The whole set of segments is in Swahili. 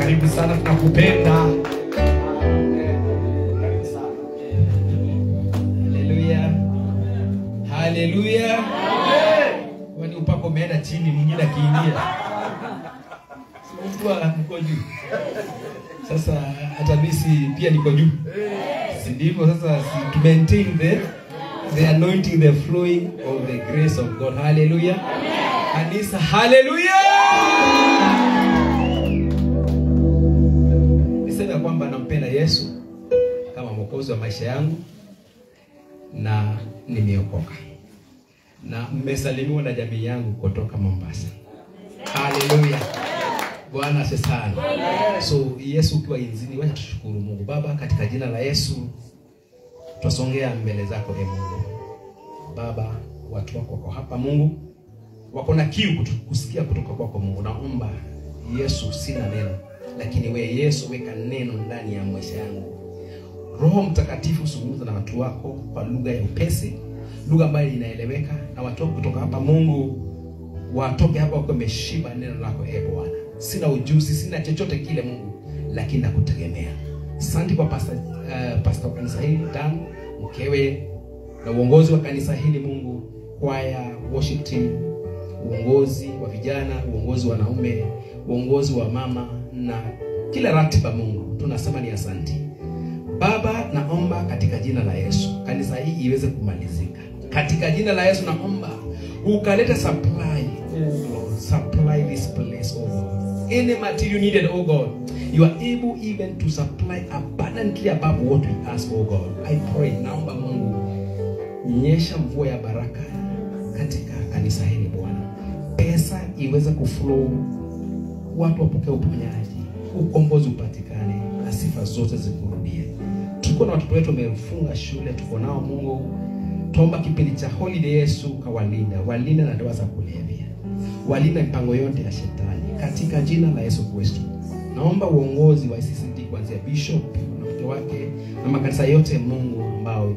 Karibu sana, tunakupenda. Karibu sana. Haleluya. Haleluya. Kwani upako umeenda chini, mwingine akiingia. Si mtu mko juu. Sasa hata mimi pia niko juu. Si ndivyo? Sasa to maintain the anointing, the flowing of the grace of God. Hallelujah. Kanisa, hallelujah. Niseme kwamba nampenda Yesu kama mwokozi wa maisha yangu na nimeokoka. Na mmesalimiwa na jamii yangu kutoka Mombasa. Hallelujah. Bwana asifiwe sana. So Yesu ukiwa inzini, wacha tushukuru Mungu. Baba, katika jina la Yesu twasongea mbele zako e Mungu. Baba, watu wako wako hapa Mungu, wako na kiu kusikia kutoka kwako Mungu. Naomba Yesu, sina neno, lakini we Yesu weka neno ndani ya maisha yangu. Roho Mtakatifu zungumza na watu wako kwa lugha ya upesi, lugha ambayo inaeleweka, na watu wako kutoka hapa Mungu watoke hapa wakiwa wameshiba neno lako e Bwana. Sina ujuzi, sina chochote kile Mungu, lakini nakutegemea. Asante kwa pastor wa kanisa hili Dan, mkewe na uongozi wa kanisa hili Mungu, kwaya, worship team, uongozi wa vijana, uongozi wa wanaume, uongozi wa mama na kila ratiba Mungu, tunasema ni asante. Baba, naomba katika jina la Yesu kanisa hii iweze kumalizika. Katika jina la Yesu naomba ukaleta supply, oh Lord, supply this place, oh God. Any material needed, oh God, you are able even to supply abundantly above what we ask, oh God. I pray, naomba Mungu, nyesha mvua ya baraka katika kanisa hili Bwana. Pesa iweze kuflow, watu wapokee uponyaji, ukombozi upatikane, na sifa zote zikurudie. Tuko na watoto wetu wamefunga shule, tuko nao Mungu. Tuomba kipindi cha holiday Yesu kawalinda, walinda na dawa za kulevya, walinda mipango yote ya shetani katika jina la Yesu Kristo. Naomba uongozi wa ICCD kuanzia bishop na mke wake na makanisa yote Mungu ambao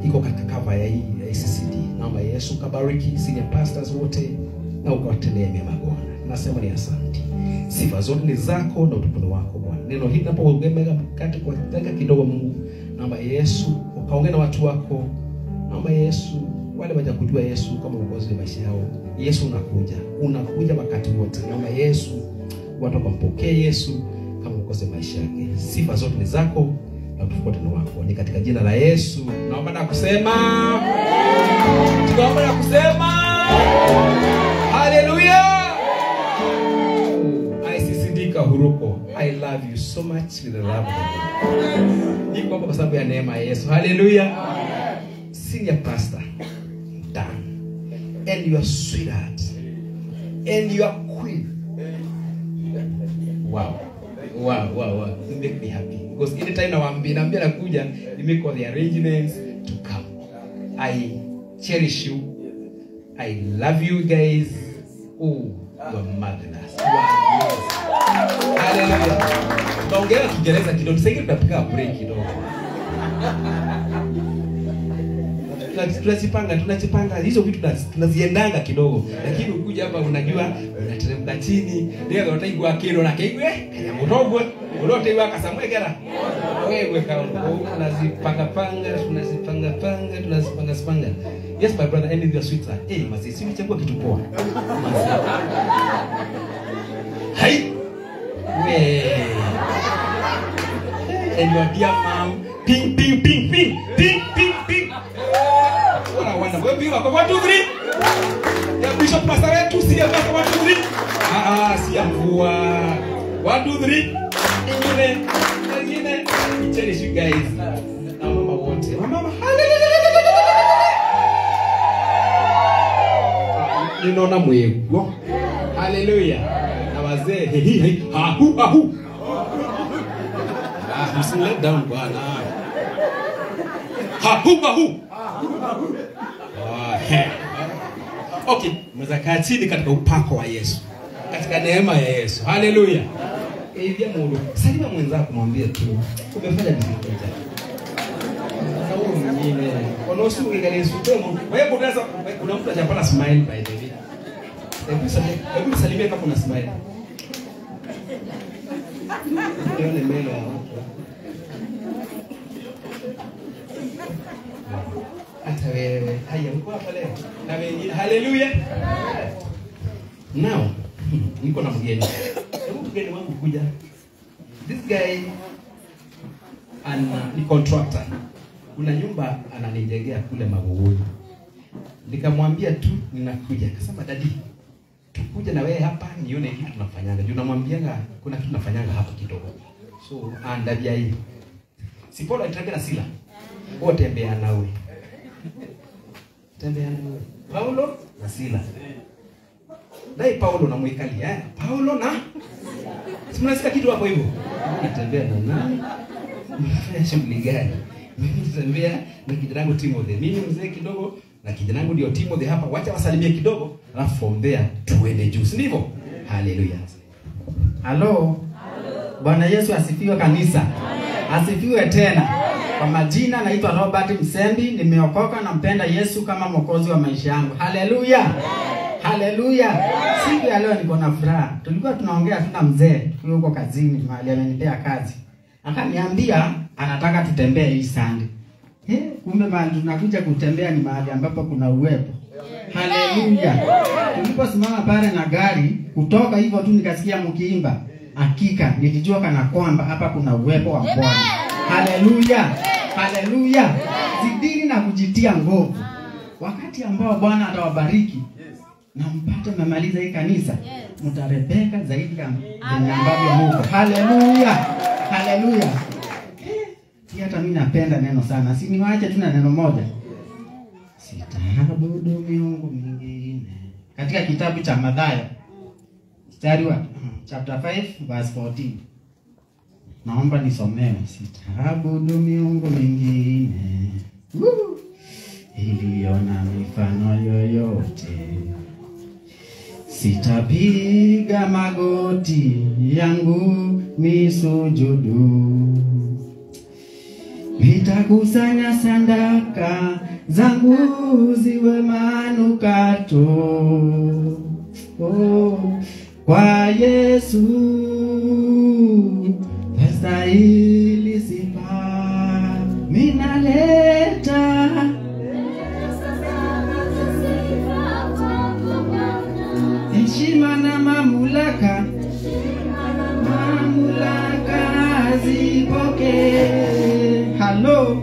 iko katika cover ya hii ICCD. Naomba Yesu kabariki senior pastors wote na ukawatendee mema Bwana. Nasema ni asante. Sifa zote ni zako na utukufu wako Bwana. Neno hili linapogemea mkate kwa dakika kidogo Mungu, naomba Yesu ukaongee na watu wako. Naomba Yesu wale wajakujua Yesu kama mwokozi wa maisha yao, Yesu unakuja, unakuja wakati wote. Naomba Yesu watu wampokee Yesu kama mwokozi wa maisha yake. Sifa zote ni zako na utukufu ni wako. Ni katika jina la Yesu naomba na kusema, tunaomba na kusema hallelujah. ICCD Kahuruko, I love you so much with the love of God. Niko hapa kwa sababu ya neema ya Yesu. Hallelujah. Senior pastor Dan and your sweetheart and your queen. Wow. Wow, wow, wow. You make me happy. Because anytime naambia nakuja, you make all the arrangements to come. I cherish you. I love you guys. Oh, you are marvelous. You are amazing. Hallelujah. Tunaongea Kiingereza kidogo. Sasa hivi tunapiga break kidogo. Tunajipanga hizo vitu tunaziendanga kidogo, lakini ukuja hapa unajua unateremka chini ndio utaigwa kilo na keigwe kanya mutogwe ulote wakasamwegera wewe kama tunazipanga panga tunazipanga panga tunazipanga spanga. Yes my brother, and your sweetheart. Eh, masisi umechagua kitu poa. Hai we and your dear mom, ping ping ping ping ping ping ping. Wana wewe biwa kwa 1 2 3. Ya bishop pastor wetu si ya pastor 1 2 3. Ah ah, si ya mvua. 1 2 3. Ingine ingine. Cherish you guys. Na mama wote. Mama hallelujah. Ninaona mwego. Hallelujah. Na wazee he he ha hu ha hu. Ah, msi let down bwana. Ha hu ha hu. Okay, mzakaa chini katika upako wa Yesu, katika neema ya Yesu. Hallelujah. Elia Mungu, salima mwenzako mwambie tu umefanya vizuri. Na huyo mwingine, onosu ingalia sutemo. Wewe unaweza, kuna mtu hajapata smile by the way. Hebu salimia kama una smile. Nione meno ya watu. Hata wewe, haya mko hapa leo. Na wengine, haleluya. Now, niko na mgeni. Hebu mgeni wangu kuja. This guy ni contractor. Kuna nyumba ananijengea kule Magogoni. Nikamwambia tu ninakuja. Akasema daddy, tukuja na wewe hapa nione kitu tunafanyanga. Juu namwambianga kuna kitu tunafanyanga hapa kidogo. So andabia hii. Si Paulo alitembea na Sila. Wote tembea nawe. Tembea nawe. Paulo na Sila. Dai Paulo na mwikali eh? Paulo na si mnasikia kitu hapo hivyo? Natembea na nani? Nafanya shughuli gani? Mimi natembea na kijana wangu Timothy. Mimi mzee kidogo na kijana wangu ndio Timothy hapa. Wacha wasalimie kidogo, alafu from there tuende juu. Si ndivyo? Haleluya. Halo. Bwana Yesu asifiwe kanisa. Asifiwe tena. Kwa majina naitwa Robert Msembi, nimeokoka na mpenda Yesu kama mwokozi wa maisha yangu. Haleluya. Haleluya. Siku ya leo niko na furaha. Tulikuwa tunaongea tuna mzee huko kazini, mahali amenipea kazi. Akaniambia anataka tutembee hii Sunday. Kumbe mahali tunakuja kutembea ni mahali ambapo kuna uwepo. Haleluya. Tuliposimama pale na gari, kutoka hivyo tu nikasikia mkiimba. Hakika nilijua kana kwamba hapa kuna uwepo wa Bwana. Haleluya. Haleluya. Zidini na kujitia nguvu. Wakati ambao Bwana atawabariki na mpate mmemaliza hii kanisa, mtarebeka zaidi ya ambavyo muko. Haleluya. Haleluya. Hata mimi napenda neno sana. Si niwaache tu na neno moja. Sitaabudu miungu mingine. Katika kitabu cha Mathayo mstari wa chapter 5 verse 14. Naomba nisomewe. Sitaabudu miungu mingine iliyo na mifano yoyote. Sitapiga magoti yangu nisujudu. Nitakusanya sadaka zangu ziwe manukato. Oh, kwa Yesu stahili sifa minaleta. Heshima na mamlaka, mamlaka zipokee. Halo.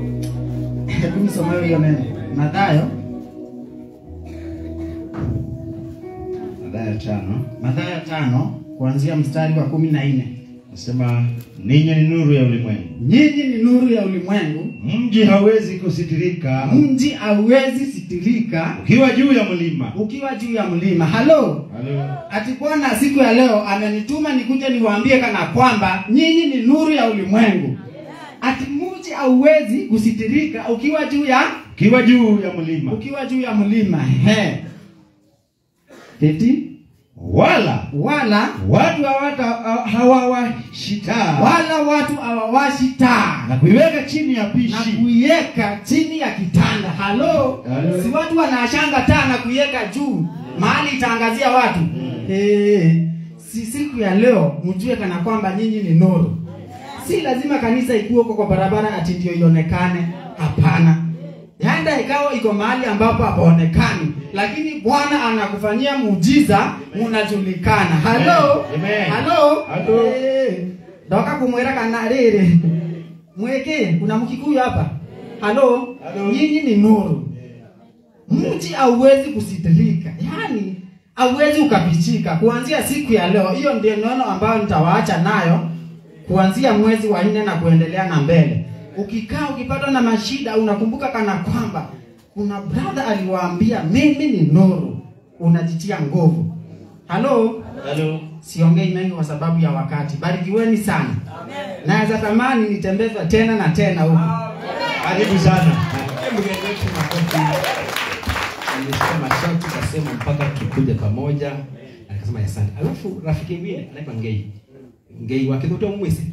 Hebu nisomee hiyo neno. Mathayo. Mathayo 5. Mathayo 5 kuanzia mstari wa 14. Nasema ninyi ni nuru ya ulimwengu. Ninyi ni nuru ya ulimwengu. Mji hawezi kusitirika. Mji hawezi sitirika ukiwa juu ya mlima. Ukiwa juu ya mlima. Halo. Halo. Ati Bwana siku ya leo amenituma nikuje niwaambie kana kwamba nyinyi ni nuru ya ulimwengu. Ati mji hauwezi kusitirika ukiwa juu ya ukiwa juu ya mlima. Ukiwa juu ya mlima. He. 50 wala watu hawawashi taa. Wala watu hawawashi taa na kuiweka chini ya pishi. Na kuiweka chini ya kitanda. Halo. Si watu wanashanga taa na kuiweka juu mahali itaangazia watu. Si siku ya leo mjue kana kwamba nyinyi ni nuru. Si lazima kanisa ikuwe huko kwa barabara ati ndio ionekane. Hapana. Yanda ikawa iko mahali ambapo hapaonekani, lakini Bwana anakufanyia muujiza, unajulikana. Halo. Halo. Halo. Ndoka kumwera kana rere. Mweke, kuna Mkikuyu hapa. Halo. Nyinyi ni nuru. Mji hauwezi kusitirika. Yaani hauwezi ukapichika. Kuanzia siku ya leo, hiyo ndio neno ambayo nitawaacha nayo kuanzia mwezi wa 4 na kuendelea na mbele. Ukikaa ukipatwa na mashida unakumbuka kana kwamba kuna brother aliwaambia mimi ni nuru. Unajitia nguvu. Halo. Halo. Siongei mengi kwa sababu ya wakati. Barikiweni sana. Amen. Naweza tamani nitembezwa tena na tena huko. Karibu sana. Hebu niendeshe makofi. Nilisema shauti kasema mpaka tukuje pamoja. Akasema asante. Alafu rafiki mwingine anaitwa Ngei. Ngei wake ndio mwezi.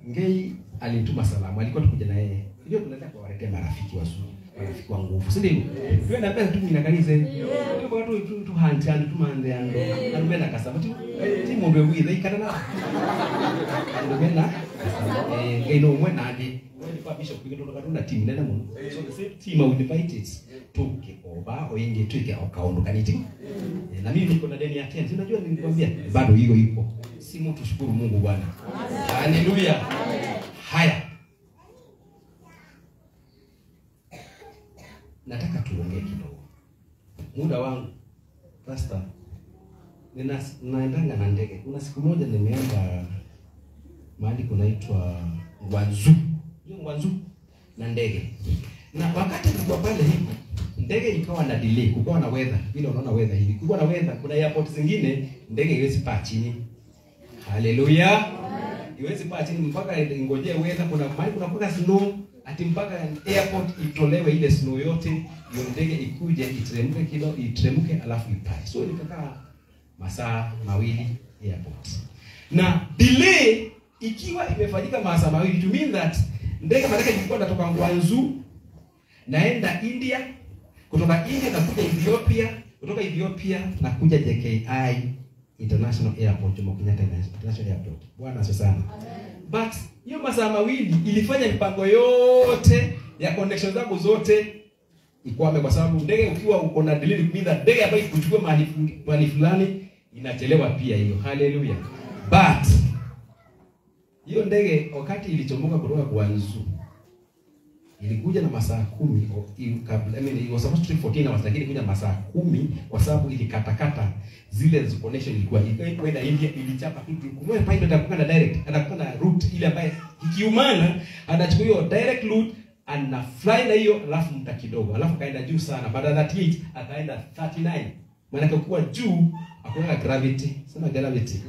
Ngei alinituma salamu, alikuwa tukuja na yeye. Ndio tunataka kuwaletea marafiki wazuri. Marafiki wa nguvu, si ndivyo? Tuwe na pesa tu mina kanisa. Tuwe watu tu hanti tu mande ando. Arume na kasaba tu. Ti mombe wi ikana na. Arume na ino mwe na adi. Kwa bishop kutoka katunda team nene muno. So the same team I would invite it. Tuke oba oingi tuke okaundu kaniti. Na mimi niko na deni ya 10. Unajua nilikwambia bado hiyo ipo. Si mtu shukuru Mungu Bwana. Haleluya. Haya. Nataka tuongee kidogo. Muda wangu pastor, ninaendanga na ndege. Kuna siku moja nimeenda mahali kunaitwa Guangzhou. Hiyo Guangzhou na ndege. Na wakati tulikuwa pale hivi, ndege ikawa na delay, kukawa na weather. Vile unaona weather hivi. Kukawa na weather, kuna airport zingine ndege haiwezi paa chini. Haleluya. Haiwezi paa chini mpaka ingojee weather. Kuna mahali kuna kuwa snow, ati mpaka airport itolewe ile snow yote, hiyo ndege ikuje iteremke kidogo, iteremke alafu ipae. So nikakaa masaa mawili airport. Na delay ikiwa imefanyika masaa mawili, to mean that ndege maana ilikuwa natoka Guangzhou naenda India, kutoka India nakuja Ethiopia, kutoka Ethiopia nakuja JKI International Airport, Jomo Kenyatta International Airport. Bwana asifiwe sana. But hiyo masaa mawili ilifanya mipango yote ya connection zangu zote ikwame, kwa sababu ndege ukiwa uko na delay mean ndege ambayo ikuchukue mahali fulani inachelewa pia hiyo. Hallelujah. But hiyo ndege wakati ilichomoka kutoka Guangzhou ilikuja na masaa 10, I mean it was supposed to take 14 hours, lakini ilikuja masaa 10 kwa sababu ilikatakata zile connection ilikuwa kwenda India, ilichapa kitu. Kumbe pilot atakuwa na direct, anakuwa na route ile ambayo ikiumana anachukua hiyo direct route, ana fly na hiyo alafu muda kidogo, alafu kaenda juu sana, baada ya 38 akaenda 39. Maana kwa juu hakuna gravity, sema gravity.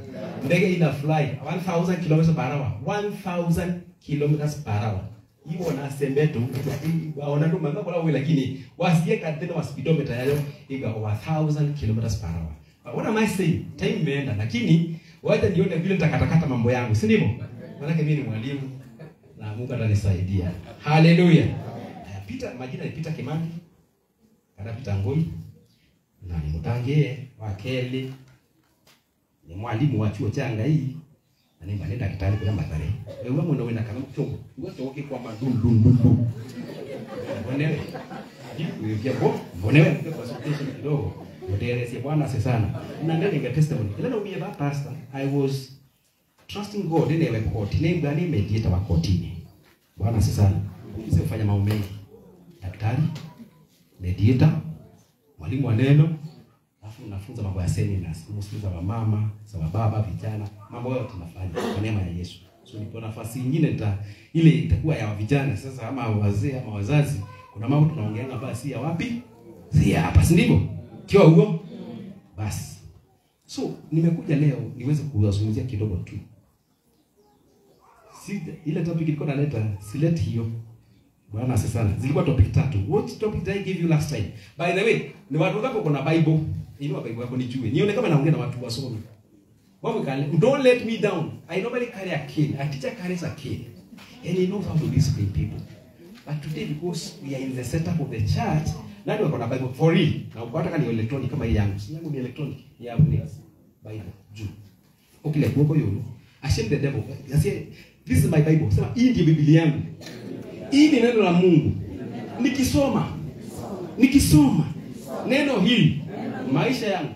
Ndege ina fly 1000 km per hour, 1000 km per hour. Hiyo na sembeto waona tu mambo kwa wewe, lakini wasiye kadena wa speedometer yayo iga 1000 km per hour. But what am I saying? Time imeenda, lakini wacha nione vile nitakatakata mambo yangu, si ndivyo? Maana mimi ni mwalimu na Mungu atanisaidia. Hallelujah. Peter, majina ni Peter Kimani. Kana Peter Ngoi. Na ni mutangie wa Keli. Ni mwalimu wa chuo cha Ngai. Na ni mbalenda kitali kwa Mathare. Wewe mwana wenda kana mchongo. Wewe toke kwa madundu. Mbonewe. Jibu ya bo, mbonewe kwa consultation kidogo. Uteleze Bwana sana. Na ndani ya testimony. Ila naumia ba pastor, I was trusting God in a court. Ni gani mediator wa kotini. Bwana sana. Mimi sifanya mambo mengi. Daktari, mediator, mwalimu wa neno, alafu nafunza mambo ya seminars, msikiliza wa mama, za baba, vijana, mambo yote tunafanya kwa neema ya Yesu. So nipo nafasi nyingine nita ile itakuwa ya vijana sasa, ama wazee ama wazazi, kuna mambo tunaongeanga basi ya wapi? Si hapa, si ndivyo? Kiwa huo? Basi. So nimekuja leo niweze kuzungumzia kidogo tu. Si ile topic ilikuwa naleta, sileti hiyo. Bwana asifiwe sana. Zilikuwa topic tatu. What topic did I give you last time? By the way, ni watu wako kuna Bible. Inua Bible yako nijue. Nione kama naongea na watu wasomi. Wao kale, don't let me down. I normally carry a cane. A teacher carries a cane. And he knows how to discipline people. But today because we are in the setup of the church, nani wako na Bible for real. Na uko hata ni electronic kama hii yangu. Si yangu ni electronic. Yangu ni Bible juu. Okay, like wako yolo. Ashame the devil. I say this is my Bible. Sema hii ndiyo Biblia yangu. Hii ni neno la Mungu. Nikisoma neno hili, maisha yangu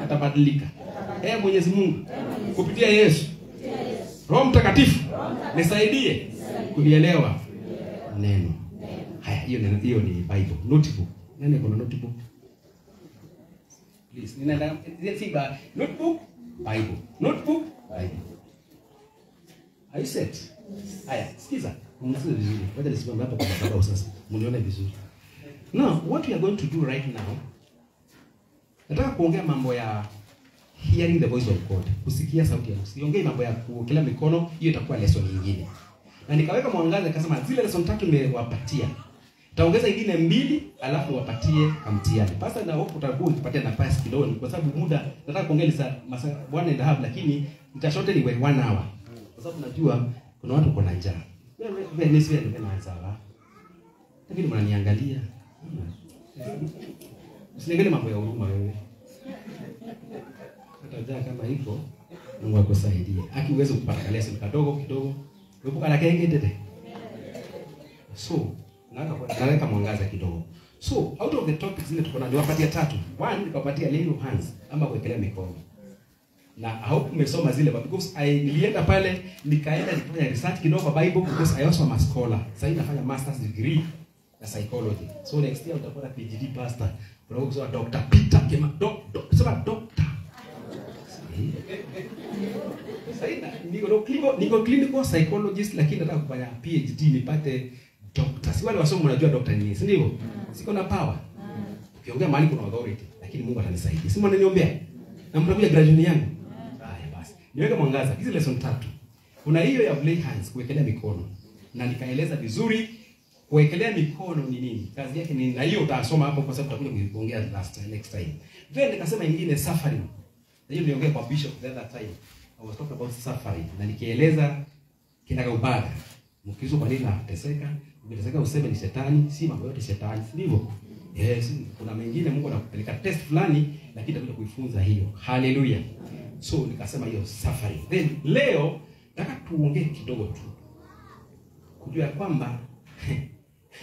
yatabadilika. Ee Mwenyezi Mungu, kupitia Yesu, Roho Mtakatifu, nisaidie kulielewa neno. Haya, hiyo neno, hiyo ni Bible, notebook. Nani kuna notebook? Please, nina see notebook, Bible. Notebook, Bible. Are you set? Haya, sikiza. Msikize vizuri. Wacha nisimame hapa kwa sababu sasa mnione vizuri. Now, what we are going to do right now, nataka kuongea mambo ya hearing the voice of God, kusikia sauti ya Mungu. Siongei mambo ya kuwekelea mikono, hiyo itakuwa lesson nyingine. Na nikaweka mwangaza nikasema zile lesson tatu nimewapatia. Taongeza nyingine mbili alafu wapatie kamtiani. Pastor, na hope utakuwa ukipatia nafasi kidogo kwa sababu muda nataka kuongea masaa 1.5 lakini nitashorten iwe 1 hour. Kwa sababu najua kuna watu kuna njaa. Wewe nisiwe na sawa. Lakini mnaniangalia. Usiniangalie mambo ya huruma wewe. Hata njaa kama iko, Mungu akusaidie. Aki uweze kupata lesson kadogo kidogo. Uepuka na kenge tete. So, naweka mwangaza kidogo. So, out of the topics zile tuko nazo, niwapatia tatu. One, nikawapatia lay of hands ama kuwekelea mikono. Na I hope umesoma zile, but because I nilienda pale nikaenda nikafanya research kidogo kwa Bible, because I also am a scholar. Sasa nafanya master's degree ya psychology. So next year utakuwa na PhD pastor. Unakuwa kusema Dr. Peter Kema, sema doctor. Sasa niko clinical psychologist, lakini nataka kufanya PhD nipate doctor. Si wale wasomi unajua doctor ni nini, si ndivyo? Siko na power. Ukiongea mahali kuna authority, lakini Mungu atanisaidia. Si mnaniombea? Na mtakuja graduation yangu. Haya basi. Niweke mwangaza. Hizi lesson tatu. Kuna hiyo ya lay hands, kuwekelea mikono. Na nikaeleza vizuri kuwekelea mikono ni nini? Kazi yake ni nini? Na hiyo utasoma hapo kwa sababu tutakuja kuongea last time, next time. Then nikasema ingine suffering. Na hiyo niliongea kwa bishop the other time. I was talking about suffering. Na nikieleza kinagaubaga. Mkizo kwa nini nateseka? Ukiteseka useme ni shetani, si mambo yote shetani, si ndivyo? Yes, kuna mengine Mungu anakupeleka test fulani, lakini utakuja kuifunza hiyo. Hallelujah. So nikasema hiyo suffering. Then leo nataka tuongee kidogo tu. Kujua kwamba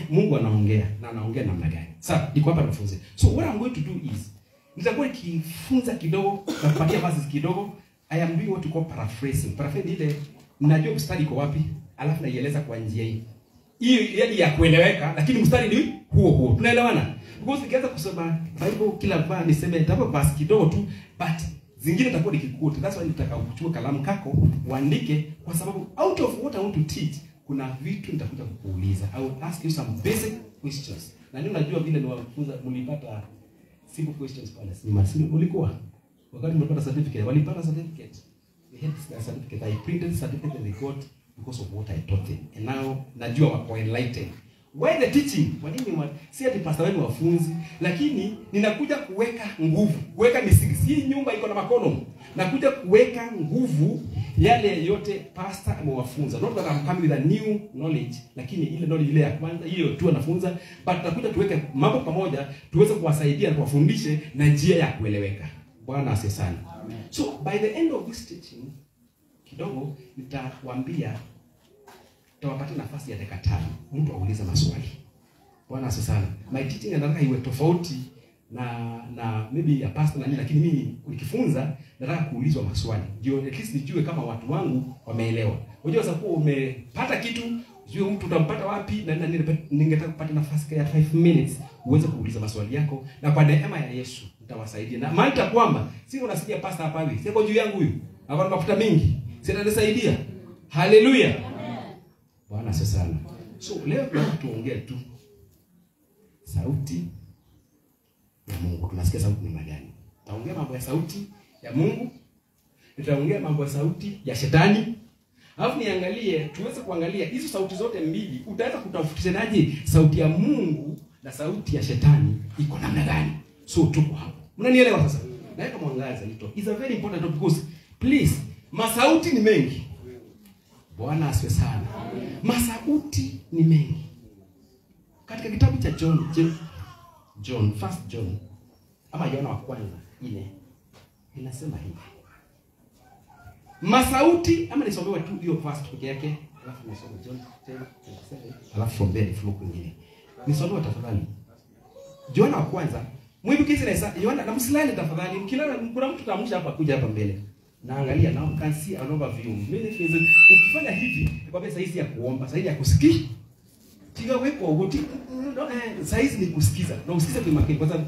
Mungu anaongea na anaongea namna gani. Sasa niko hapa nifunze. So what I'm going to do is nitakuwa nikifunza kidogo na kupatia verses kidogo. I am doing what you call paraphrasing. Paraphrasing ile najua mstari iko wapi, alafu naieleza kwa njia hii. Hiyo yaani ya kueleweka, lakini mstari ni huo huo. Tunaelewana? Because nikianza kusoma Bible kila verse niseme nitapa verse kidogo tu, but zingine nitakuwa nikiquote. That's why nitaka uchukue kalamu kako uandike, kwa sababu out of what I want to teach kuna vitu nitakuja kukuuliza. I will ask you some basic questions. Na nini unajua vile niwafunza, mlipata simple questions pale. Ni ulikuwa wakati mlipata certificate, walipata certificate. They had this certificate. I printed certificate and they got because of what I taught them. And now najua wako enlightened. Why the teaching? Kwa nini si ati pastor wenu wafunzi, lakini ninakuja kuweka nguvu, kuweka misingi. Si nyumba iko na makono. Nakuja kuweka nguvu yale yote pastor amewafunza. Not that I'm coming with a new knowledge, lakini ile knowledge ile ya kwanza hiyo tu anafunza, but nakuja tuweke mambo pamoja, tuweze kuwasaidia na kuwafundishe na njia ya kueleweka. Bwana asifiwe sana. So by the end of this teaching kidogo nitawaambia, nitawapatia nafasi ya dakika 5 mtu aulize maswali. Bwana asifiwe sana. My teaching nataka iwe tofauti na maybe ya pastor na nini, lakini mimi nikifunza nataka kuulizwa maswali. Ndio at least nijue kama watu wangu wameelewa. Unajua sasa kuwa umepata kitu, ujue mtu utampata wapi na ningetaka kupata nafasi ya 5 minutes uweze kuuliza maswali yako, na kwa neema ya Yesu nitawasaidia. Na maana kwamba si unasikia pastor hapa hivi, siko juu yangu huyu. Hapa mafuta mingi. Sitanisaidia. Hallelujah. Bwana asifiwe sana. So leo tunataka tuongee tu sauti ya Mungu. Tunasikia sauti namna gani? Taongea mambo ya sauti ya Mungu, nitaongea mambo ya sauti ya shetani. Alafu niangalie, tuweze kuangalia hizo sauti zote mbili, utaweza kutofautishaje sauti ya Mungu na sauti ya shetani iko namna gani? So tuko hapo. Mnanielewa sasa? Naweka mwangaza nito. It's a very important topic because please, masauti ni mengi. Bwana asifiwe sana. Masauti ni mengi. Katika kitabu cha John, First John, ama Yohana wa kwanza 4, inasema hivi. Masauti, ama nisomewe tu hiyo verse peke yake, alafu nisome John 10:27, alafu from there ni flow kwingine. Nisomewe tafadhali. Yohana wa kwanza, mwibukizi na Yohana, na msilale tafadhali. Mkilala kuna mtu taamsha hapa kuja hapa mbele. Naangalia now can see an overview. Many things. Ukifanya hivi, nikwambia saizi ya kuomba, saizi ya kusikia. Tiga weko uti, saizi ni kusikiza. Na usikize kwa makini kwa sababu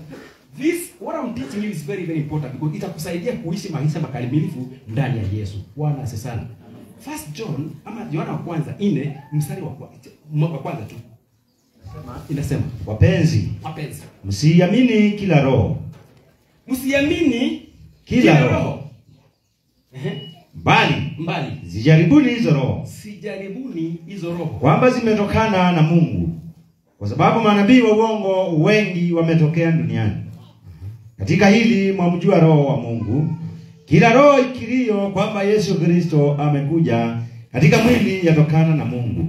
this what I'm teaching you is very very important because itakusaidia kuishi maisha makamilifu ndani ya Yesu. Bwana asifiwe sana. First John ama Yohana wa kwanza 4 mstari wa kwanza tu. Inasema, wapenzi, msiamini kila roho. Msiamini kila roho. Bali zijaribuni hizo roho. Sijaribuni hizo roho kwamba zimetokana na Mungu, kwa sababu manabii wa uongo wengi wametokea duniani. Katika hili mwamjua roho wa Mungu. Kila roho ikirio kwamba Yesu Kristo amekuja katika mwili yatokana na Mungu.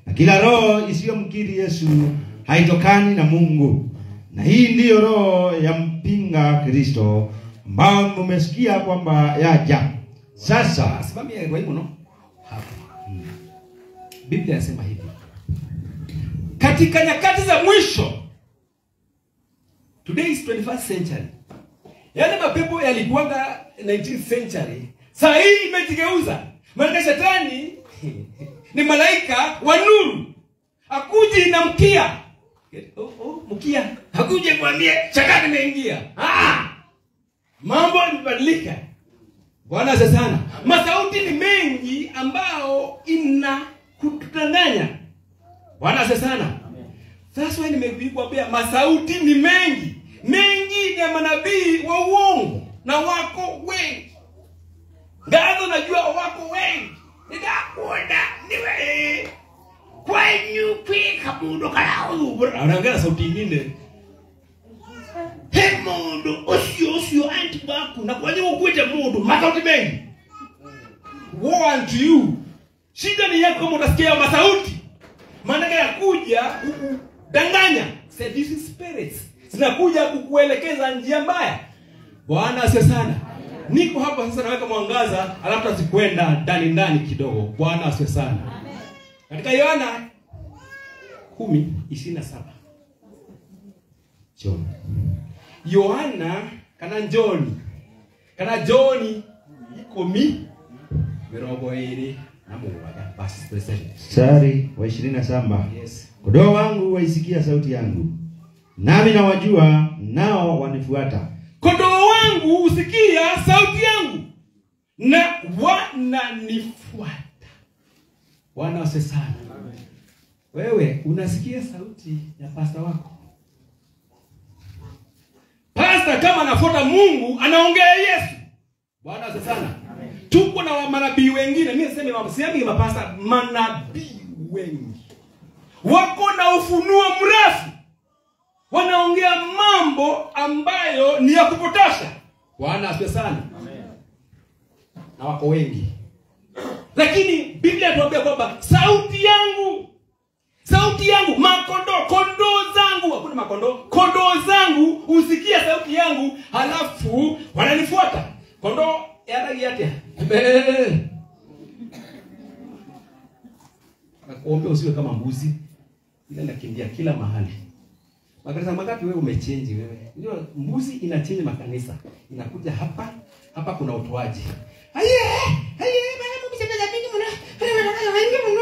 Na kila roho isiyomkiri Yesu haitokani na Mungu. Na hii ndiyo roho ya mpinga Kristo ambao mmesikia kwamba yaja. Sasa simamia kwa hivyo no. Hapa. Biblia inasema hivi. Katika nyakati za mwisho, today is 21st century. Yale mapepo yalikuwa 19th century. Saa hii imejigeuza. Maana shetani ni malaika wa nuru. Akuji na mkia. Mkia. Hakuje kuambia shetani imeingia. Mambo yamebadilika. Bwana asifiwe sana. Masauti ni mengi ambao ina kutudanganya. Bwana asifiwe sana. Sasa wewe nimekuambia masauti ni mengi. Mengi ya manabii wa uongo na wako wengi. Ngazo najua wako wengi. Nitakuona niwe kwenyu kwika mundu kana anaongea sauti nyingine. He mundu osio anti baku na kwa nini ukuite mundu masauti mengi. Woe unto you. Shida ni yako kama utasikia masauti. Maana yanakuja kukudanganya. Seducing spirits zinakuja kukuelekeza njia mbaya. Bwana asifiwe sana. Niko hapa sasa naweka mwangaza, alafu tutakwenda ndani ndani kidogo. Bwana asifiwe sana. Katika Yohana 10:27. John. Yohana kana John. Kana John 10:27. Basi mstari wa 27. Yes. Kondoo wangu waisikia sauti yangu, nami nawajua, nao wanifuata. Kondoo wangu husikia sauti yangu na wananifuata. Bwana asifiwe sana. Wewe unasikia sauti ya pastor wako? Pastor kama anafuata Mungu anaongea Yesu. Bwana asifiwe sana. Tuko na manabii wengine. Mimi sisemi sisemi mapasta, manabii wengi wako na ufunuo mrefu, wanaongea mambo ambayo ni ya kupotosha. Bwana asifiwe sana. Amen. Na wako wengi. Lakini Biblia inatuambia kwamba sauti yangu, makondoo, kondoo zangu, hakuna makondoo, kondoo zangu husikia sauti yangu, halafu wananifuata. Kondoo yaragiatia. Nakuombea usiwe kama mbuzi. Ila nakimbia kila mahali. Makanisa mangapi wewe umechange wewe? Unajua mbuzi inachange makanisa. Inakuja hapa, hapa kuna utoaji. Aye, aye, bana mimi sema mingi mno.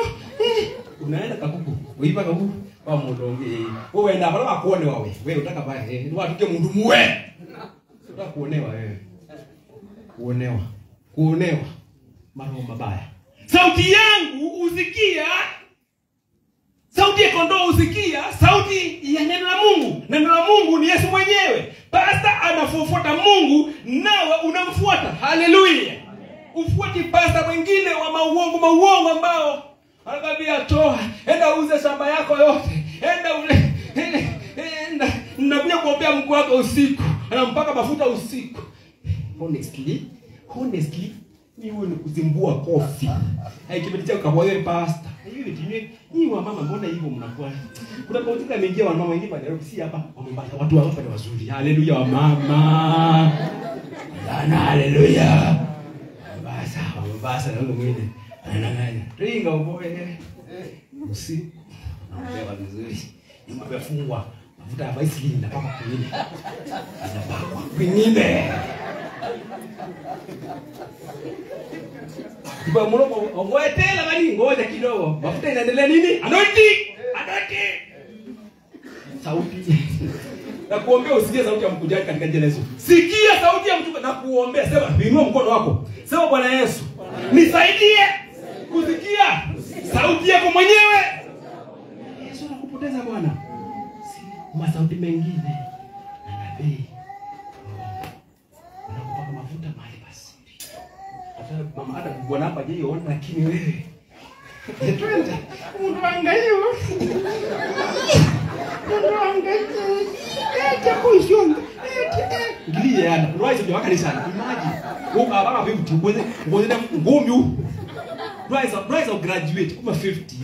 Unaenda kakuku, uiba kakuku kwa mudonge. Wewe enda bala kuone wewe. Wewe utaka bale, ni watu ke mundu muwe. Unataka kuonewa wewe. Kuonewa. Kuonewa. Maroho mabaya. Sauti yangu usikia. Sauti ya kondoo usikia, sauti ya neno la Mungu. Neno la Mungu ni Yesu mwenyewe. Pastor anafuata Mungu, nawe unamfuata. Haleluya. Ufuati pastor mwingine wa mauongo ambao anakwambia toa, enda uze shamba yako yote. Enda ule, enda nakuja kuombea mkuu wako usiku. Anampaka mafuta usiku. Honestly, ni wewe kuzimbua kofi. Haikibidi chako kwa wewe pastor. Hivi vitu ni wa mama mbona hivyo mnakuwa? Kuna kaunti imeingia wa mama wengine pale si hapa wa Mombasa, watu wa hapa ni wazuri. Haleluya wa mama. Bana haleluya. Mombasa, Mombasa na mwingine. Ananganya. Ringa uboe. Usiku. Naomba vizuri. Nyumba imefungwa. Mafuta ya Vaseline inapakwa kwingine. Inapakwa kwingine. Kwa mlomo ngoja tena bali ngoja kidogo. Mafuta inaendelea nini? Anointing. Anointing. Sauti. Na kuombea usikie sauti ya mkujaji katika jina la Yesu. Sikia sauti ya mtu na kuombea, sema inua mkono wako. Sema Bwana Yesu, nisaidie kusikia sauti yako mwenyewe. Yesu anakupoteza Bwana. Si masauti mengine na nabii. Anakupaka mafuta mahali pasiri. Hata mama hata bwana hapa je ona lakini wewe. Twende. Mundu angalie. Mundu angalie. Ete kuishonga. Ete. Ngilie yana. Right ndio kanisa. Imagine. Uka baba vipi ngoze ngumi. Rise up graduate kuma 50.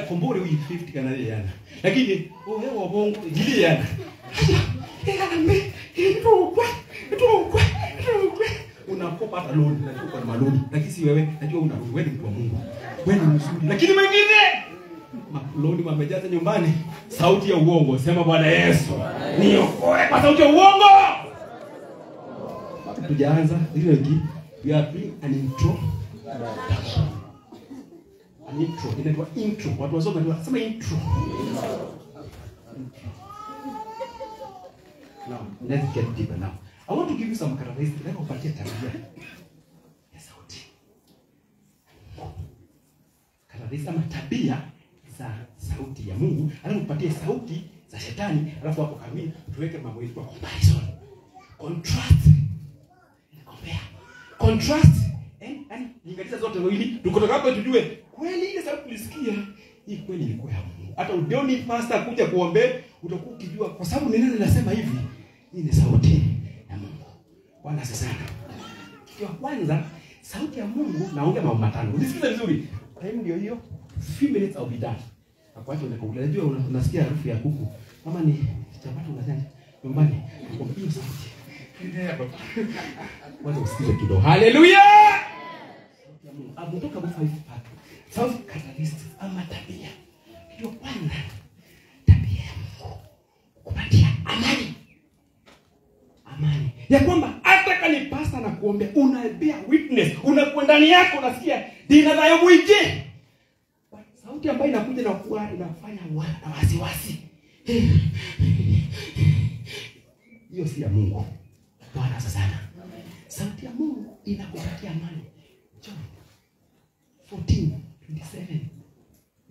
Kombore wi 50 kana yana. Lakini wewe wabongo gili yana. Unakopa hata loan, najua na maloni. Lakini si wewe, najua una wewe ni mtu wa Mungu. Wewe ni mzuri. Lakini mwingine maloni wamejaza nyumbani, sauti ya uongo. Sema Bwana Yesu, niokoe kwa sauti ya uongo. Tujaanza ile wiki, we are doing an intro. An intro, inaitwa intro. Watu wasoma ndio sema intro. Now, let's get deeper now. I want to give you some characteristics. Nataka kupatia tabia ya sauti. Characteristics ama tabia za sauti ya Mungu. Alafu kupatia sauti za shetani, alafu hapo kamili tuweke mambo yetu kwa comparison. Contrast. Compare. Contrast. Yani linganisha zote mbili, tukotoka hapo tujue kweli ile sauti tulisikia hii kweli ilikuwa ya Mungu. Hata udioni pastor kuja kuombe, utakuwa ukijua kwa sababu neno linasema hivi, hii ni sauti ya Mungu. Bwana asifiwe sana. Kitu ya kwanza, sauti ya Mungu, naongea mambo matano. Unisikize vizuri. Time ndio hiyo. Few minutes I'll be done. Hapo unajua unasikia harufu ya kuku. Kama ni chapati unasema nyumbani, hiyo sauti. Wacha usikize kidogo. Hallelujah! Abutoka about 5 part. 5 characteristics ama tabia. Kitu kwanza, tabia ya Mungu kupatia amani. Amani. Ya kwamba hata kama ni pastor na kuombea, unabear witness, unakuwa ndani yako unasikia dina nayo mwije. Sauti ambayo inakuja na kuwa inafanya na wasiwasi. Hiyo si ya Mungu. Bwana sana. Sauti ya Mungu inakupatia amani. John 14:27.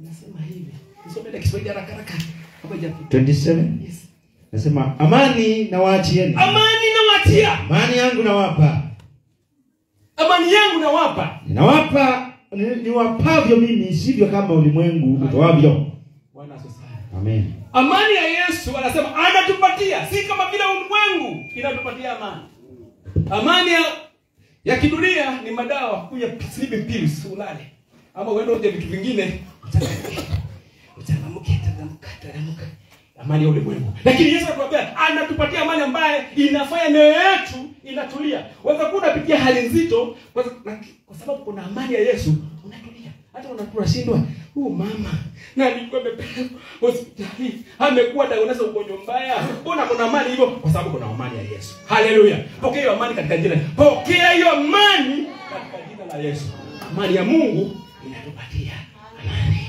Inasema hivi. Nisome na Kiswahili haraka haraka. Hapo 27. Yes. Nasema amani nawaachieni. Amani nawaachia. Amani yangu nawapa. Amani yangu nawapa. Ninawapa niwapavyo mimi sivyo kama ulimwengu utoavyo. Bwana asifiwe. Amen. Amani ya Yesu anasema anatupatia, si kama vile ulimwengu inatupatia amani. Amani ya kidunia ni madawa, kunywa sleeping pills ulale. Ama uende uje vitu vingine, uchangamke, changamka, changamka. Amani ya ulimwengu. Lakini Yesu anatuambia anatupatia amani ambaye inafanya mioyo yetu inatulia. Waweza kuwa unapitia hali nzito kwa sababu kuna amani ya Yesu unatulia. Hata unashindwa, huyu mama na alikuwa amepelekwa hospitali, amekuwa diagnosed ugonjwa mbaya. Mbona kuna amani hivyo? Kwa sababu kuna amani ya Yesu. Haleluya. Pokea hiyo amani katika jina. Pokea hiyo amani katika jina la Yesu. Amani ya Mungu inatupatia amani.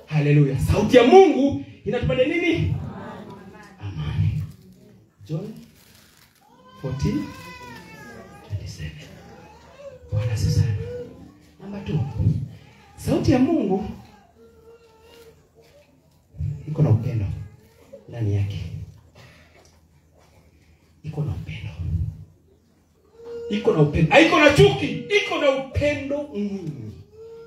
Haleluya. Sauti ya Mungu inatupatia nini? Amani. John 14:27. Bwana asifiwe sana. Namba 2. Sauti ya Mungu iko na upendo ndani yake. Iko na upendo. Iko na upendo. Haiko na chuki, iko na upendo mwingi.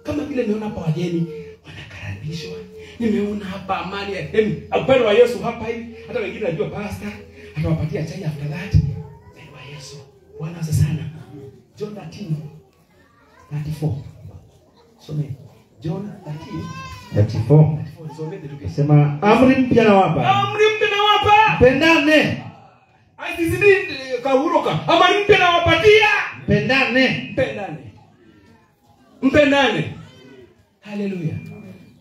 Kama vile nimeona hapa wageni wanakaribishwa. Nimeona hapa amani, yaani upendo wa Yesu hapa hivi. Hata wengine najua pastor atawapatia chai after that. Upendo wa Yesu. Bwana asifiwe sana. John 13:34. Some John 13:34. Sema amri mpya nawapa. Amri mpya nawapa. Pendane. Aizidi kahuruka. Amri mpya nawapatia. Pendane. Pendane. Mpendane. Haleluya.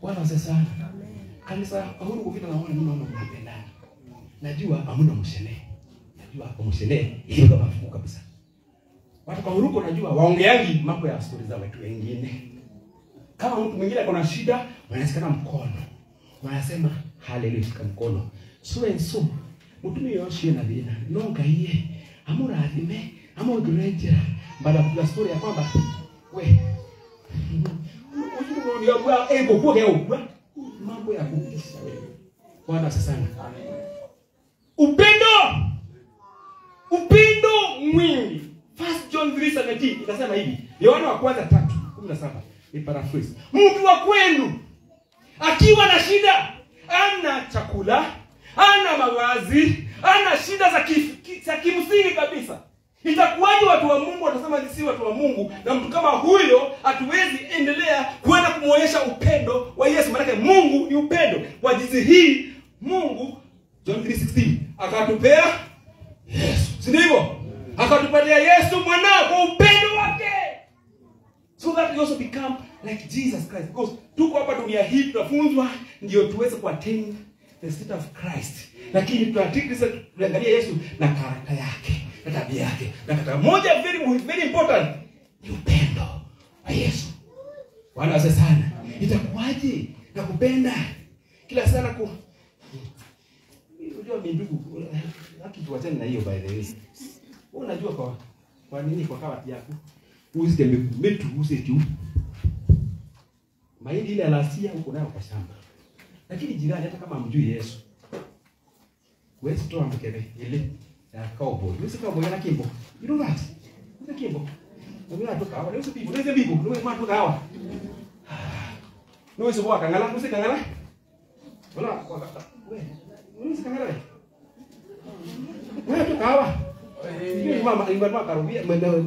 Bwana asifiwe sana. Kanisa kahuru kuvita naona mimi naona mnapendana. Najua hamna mshene. Najua hapo mshene hiyo kama mfuko kabisa. Watu kahuruko najua waongeangi mambo ya stories za watu wengine. Kama mtu mwingine akona shida, wanashikana mkono. Wanasema haleluya, shika mkono. So and so, mtu yoshi na vina. Nonga iye, amura adhime, ama ugrejera. Baada ya story ya kwamba we mambo ya kutisha wewe. Bwana sana. Upendo. Upendo mwingi. 1 John 3:17 inasema hivi. Yohana wa kwanza 3:17. Ni paraphrase. Mtu wa kwenu akiwa na shida, ana chakula, ana mavazi, ana shida za kimsingi kabisa. Itakuwaje watu wa Mungu watasema si watu wa Mungu, na mtu kama huyo hatuwezi endelea kwenda kumuonyesha upendo wa Yesu? Maana Mungu ni upendo. Kwa jinsi hii Mungu, John 3:16, akatupea Yesu. Si ndivyo? Akatupatia Yesu mwanao kwa upendo wake. So that we also become like Jesus Christ. Because tuko hapa dunia hii tunafunzwa ndio tuweze kuattain the state of Christ. Lakini tunaangalia Yesu na karakta yake, na tabia yake. Na karakta moja very very important ni upendo wa Yesu. Bwana asifiwe sana. Itakuwaje na kupenda kila sana ku unajua ndugu, haki tuachane na hiyo by the way. Wewe unajua kwa nini kwa kawati yako usije metu usije tu mahindi ile alasia huko nayo kwa shamba. Lakini jirani hata kama hamjui Yesu, wewe toa mkebe ile ya cowboy. Wewe cowboy na kimbo. You know that? Wewe kimbo. Wewe unatoka hawa, wewe bibo, wewe bibo, wewe mtu hawa. Wewe sio kangala, wewe kangala. Wala wewe, wewe kangala wewe. Wewe toka hawa. Ni mama ingwa karubia,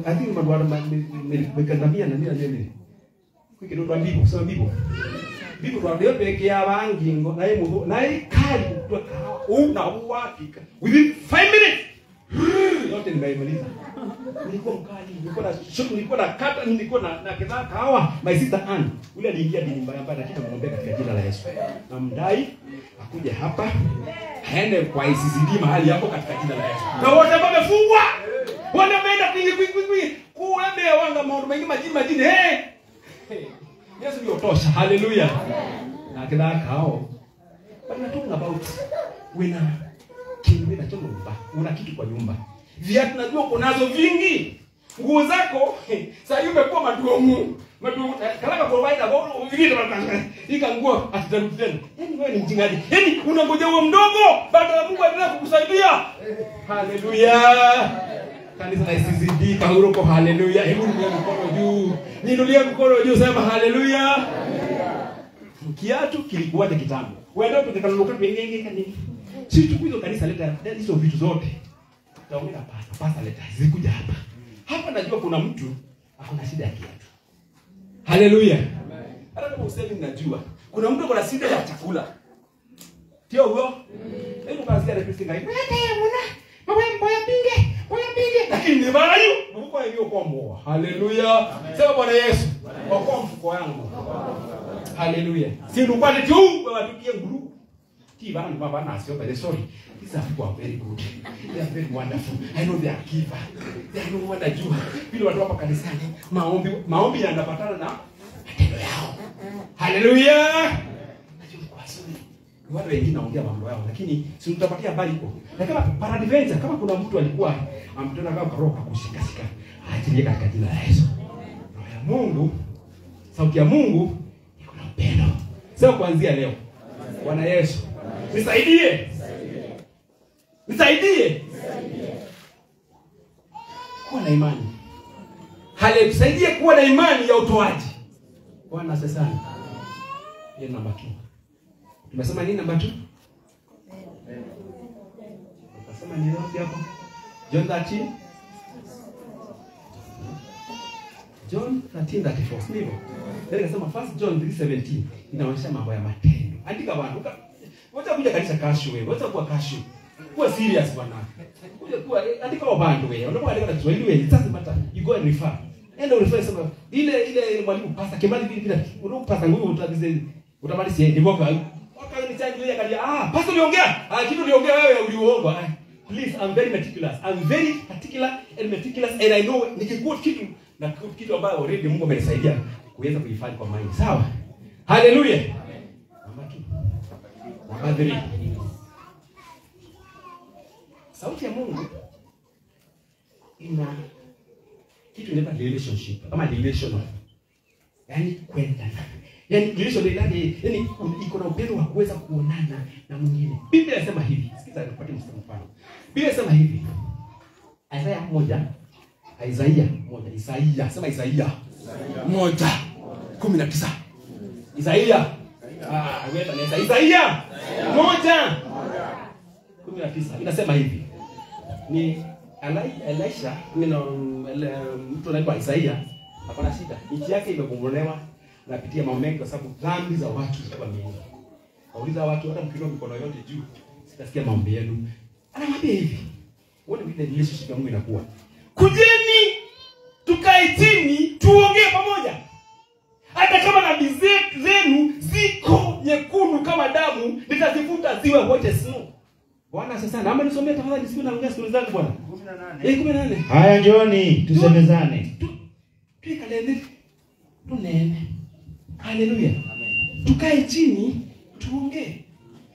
I think mama mekandamia na nini. Kwiki ndo bibo, sema bibo. Bibo twambia peke ya bangingo naye muho naye kali kutoka una uhakika within 5 minutes yote nimeimaliza. Nilikuwa mkali, nilikuwa na shuku, nilikuwa na kata, nilikuwa na kidhaa kahawa. My sister Ann yule aliingia dini mbaya mbaya, lakini namwombea katika jina la Yesu. Namdai akuje hapa aende kwa ICCD mahali hapo katika jina la Yesu. Na wote ambao wamefungwa wale wameenda kwingi kwingi kwingi kuende wanga maono mengi majini majini eh. Yesu ndio tosha. Hallelujah. Na kila kao. But we are talking about wena kinwe na chomba. Una kitu kwa nyumba. Viatu najua uko nazo vingi. Nguo zako sasa hivi umekuwa madumu. Madumu kalaka kwa waida bora vingi tunataka. Ika nguo atitarudi tena. Yaani wewe ni mjingaji. Yaani unangoja uwe mdogo baada ya Mungu aendelee kukusaidia. Hallelujah. Kanisa la ICCD Kahuroko, hallelujah. Hebu niinulie mkono juu. Niinulie mkono juu sema hallelujah. Kiatu kilikuwa kitambo. Wewe ndio tukanunuka tuengenge kanini. Si tukuizo kanisa leta hizo vitu zote. Taongea pasta, pasta leta zikuja hapa. Hapa najua kuna mtu akona shida ya kiatu. Hallelujah. Hata kama usemi najua. Kuna mtu akona shida ya chakula. Tio huyo? Hebu kazi ya Kristo ngai. Wewe mwana, wewe mboya pinge. Lakini ni bayu mfuko hiyo kwa moa. Hallelujah. Sema Bwana Yesu, kwa mfuko yangu. Hallelujah. Si ndukwale tu watukie nguru. Ti bana baba na sio by sorry. These are people are very good. They are very wonderful. I know they are giver. They are no wanajua. Bila watu hapa kanisani, maombi yanapatana na matendo yao. Hallelujah. Najua kwa sorry. Watu wengine naongea mambo yao lakini si mtapatia habari huko. Na kama peradventure kama kuna mtu alikuwa amtona kama roho kushika shika, aachilie katika jina la Yesu. Roho ya Mungu, sauti ya Mungu iko na upendo. Sasa kuanzia leo, Bwana Yesu, nisaidie. Nisaidie. Kuwa na imani. Haleluya, nisaidie kuwa na imani ya utoaji. Bwana asifiwe sana. Hiyo namba 2. Tumesema nini namba 2? Tukasema nini wapi hapo? John 13. John 13:34. Sivyo? Ndio nikasema First John 3:17 inaonyesha mambo ya matendo. Andika bwana. Wacha kuja kanisa kashu wewe. Wacha kuwa kashu. Kuwa serious bwana. Kuja kuwa andika wabandu wewe. Unapoandika na Kiswahili wewe, it doesn't matter. You go and refer. Enda refer sema ile mwalimu pastor Kimani vile vile. Unapasa nguvu utabize utamaliza ndivyo kwa akanichangilia kalia pastor uliongea. Kitu uliongea wewe uliuongo. Please, I'm very meticulous. I'm very particular and meticulous and I know nikiquote kitu na kitu ambayo already Mungu amenisaidia kuweza kuhifadhi kwa mind. Sawa? Hallelujah. Namba 2. Namba 3. Sauti ya Mungu ina kitu inaitwa relationship ama relational. Yaani kwenda. Yaani relational yaani iko na upendo wa kuweza kuonana na mwingine. Biblia inasema hivi. Sikiza nikupatie mfano. Biblia inasema hivi. Isaiah 1. Isaiah 1. Isaiah, sema Isaiah 1:19. Isaiah. Wewe tanesa Isaiah 1:19. Inasema hivi. Ni Elisha, mtu anaitwa Isaiah, hapana shida. Nchi yake imebomolewa, anapitia mambo mengi kwa sababu dhambi za watu zilikuwa mingi. Kauliza watu, hata mkiinua mikono yote juu, sitasikia maombi yenu. Anamwambia hivi, uone vile relationship ya Mungu inakuwa. Kujeni tukae chini tuongee pamoja. Hata kama dhambi zenu ziko nyekundu kama damu, nitazifuta ziwe white snow. Bwana sasa, naomba nisomee tafadhali, siku naongea stori zangu bwana. 18. 18. Haya, njooni tusemezane. Tuikalende. Tunene. Haleluya. Amen. Tukae chini tuongee.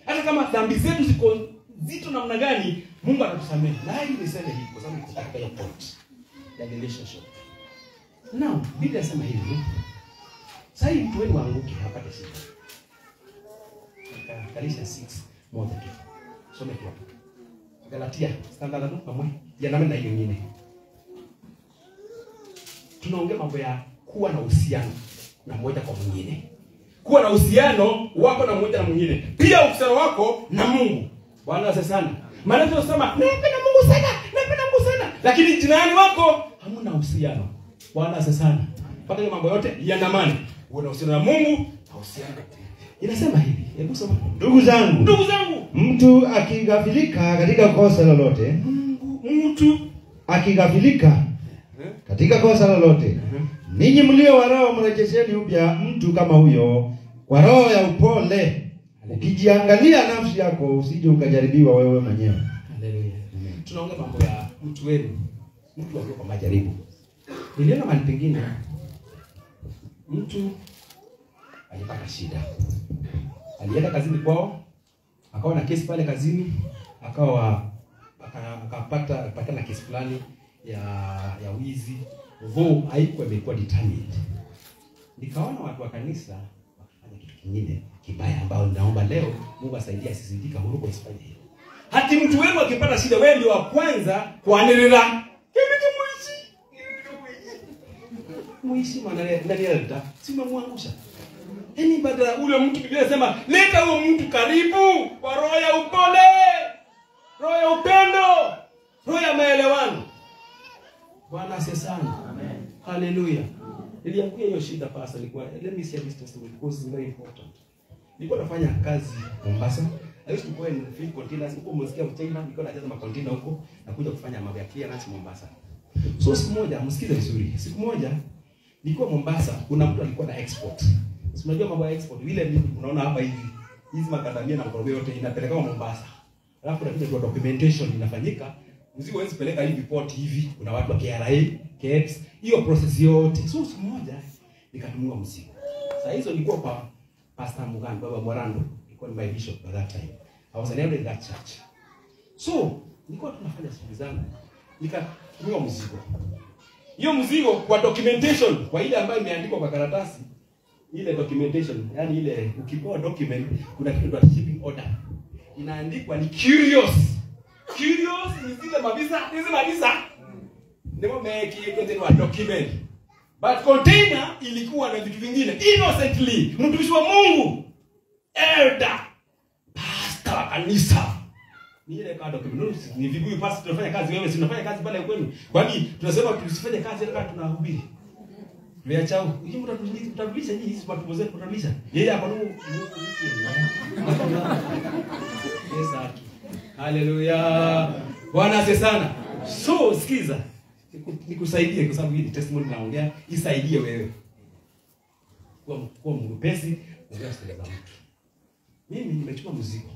Hata kama dhambi zetu ziko nzito namna gani, Mungu atatusamehe. Na hii niseme hivi kwa sababu niko katika hiyo point ya relationship. Now, Biblia inasema hivi. Sasa mtu wenu aanguke apate shida. Galatians 6:1 tu. Some tu hapo. Galatia standard tu pamoja. Ya namna hiyo nyingine. Tunaongea mambo ya kuwa na uhusiano na mmoja kwa mwingine. Kuwa na uhusiano wako na mmoja na mwingine. Pia uhusiano wako na Mungu. Bwana asifiwe sana. Maana tunasema napenda Mungu sana, napenda Mungu sana, lakini jirani wako hamna uhusiano. Bwana asifiwe sana. Pata hiyo mambo yote yandamane. Uwe na uhusiano na Mungu na uhusiano. Inasema hivi, hebu soma. Ndugu zangu. Ndugu zangu, mtu akighafilika katika kosa lolote, mtu akighafilika katika kosa lolote, ninyi mlio wa roho mrejesheni upya mtu kama huyo kwa roho ya upole, ukijiangalia nafsi yako usije ukajaribiwa wewe mwenyewe. Haleluya. Tunaongea mambo ya mtu wenu, mtu akiwa kwa majaribu. Niliona mahali pengine mtu alipata shida. Alienda kazini kwao, akawa na kesi pale kazini, akawa akapata na kesi fulani ya wizi, though haikuwa imekuwa determined. Nikaona watu wa kanisa wakifanya kitu kingine kibaya ambao naomba leo Mungu asaidie asizidika huruko isifanye hivyo. Hati mtu wenu akipata shida, wewe ndio wa kwanza kuanilira. Muishi maana ndani ya leta, si umemwangusha. Yaani badala ule mtu, Biblia inasema leta huo mtu karibu kwa roho ya upole, roho ya upendo, roho ya maelewano. Bwana asifiwe sana. Amen. Hallelujah. Niliangukia hiyo shida pastor, nilikuwa let me share this testimony because it's very important. Nilikuwa nafanya kazi Mombasa. I used to go and fill containers huko, msikia China, nilikuwa najaza macontainer huko na kuja kufanya mambo ya clearance Mombasa. So siku moja, msikize vizuri. Siku moja nilikuwa Mombasa, kuna mtu alikuwa na export. Si unajua mambo ya export, vile mimi unaona hapa hivi. Hizi makadamia na mkorogo yote inapelekwa Mombasa. Alafu kuna kitu documentation inafanyika. Mzigo huwezi peleka hivi port hivi, kuna watu wa KRA, KEBS, hiyo process yote. So siku moja nikatumiwa mzigo. Sasa hizo nilikuwa kwa Pastor Mugambi, Baba Mwarando, nilikuwa ni my bishop by that time. I was an elder in that church. So nilikuwa tunafanya shughuli zangu, nikatumiwa mzigo. Hiyo mzigo kwa documentation, kwa ile ambayo imeandikwa kwa karatasi, ile documentation, yani ile ukipewa document kuna kitu cha shipping order. Inaandikwa ni curious. Curious ni zile mabisa, hizi mabisa. Ndio meki yote ni document. But container ilikuwa na vitu vingine. Innocently, mtumishi wa Mungu, elder, pastor wa kanisa. Ni ile kwa document. Ni vibuyu pastor tunafanya kazi, wewe si unafanya kazi pale kwenu. Kwani tunasema tusifanye kazi hata kama tunahubiri. Tumeacha hivi, mtatulisha nyinyi hizi watu wazee mtatulisha. Yeye hapo ndio. Yes, haleluya. Bwana asifiwe sana. So sikiza. Nikusaidie kwa sababu hii ni testimony naongea, isaidie wewe. Kuwa mwepesi, ongea stori za mtu. Mimi nimechukua mzigo.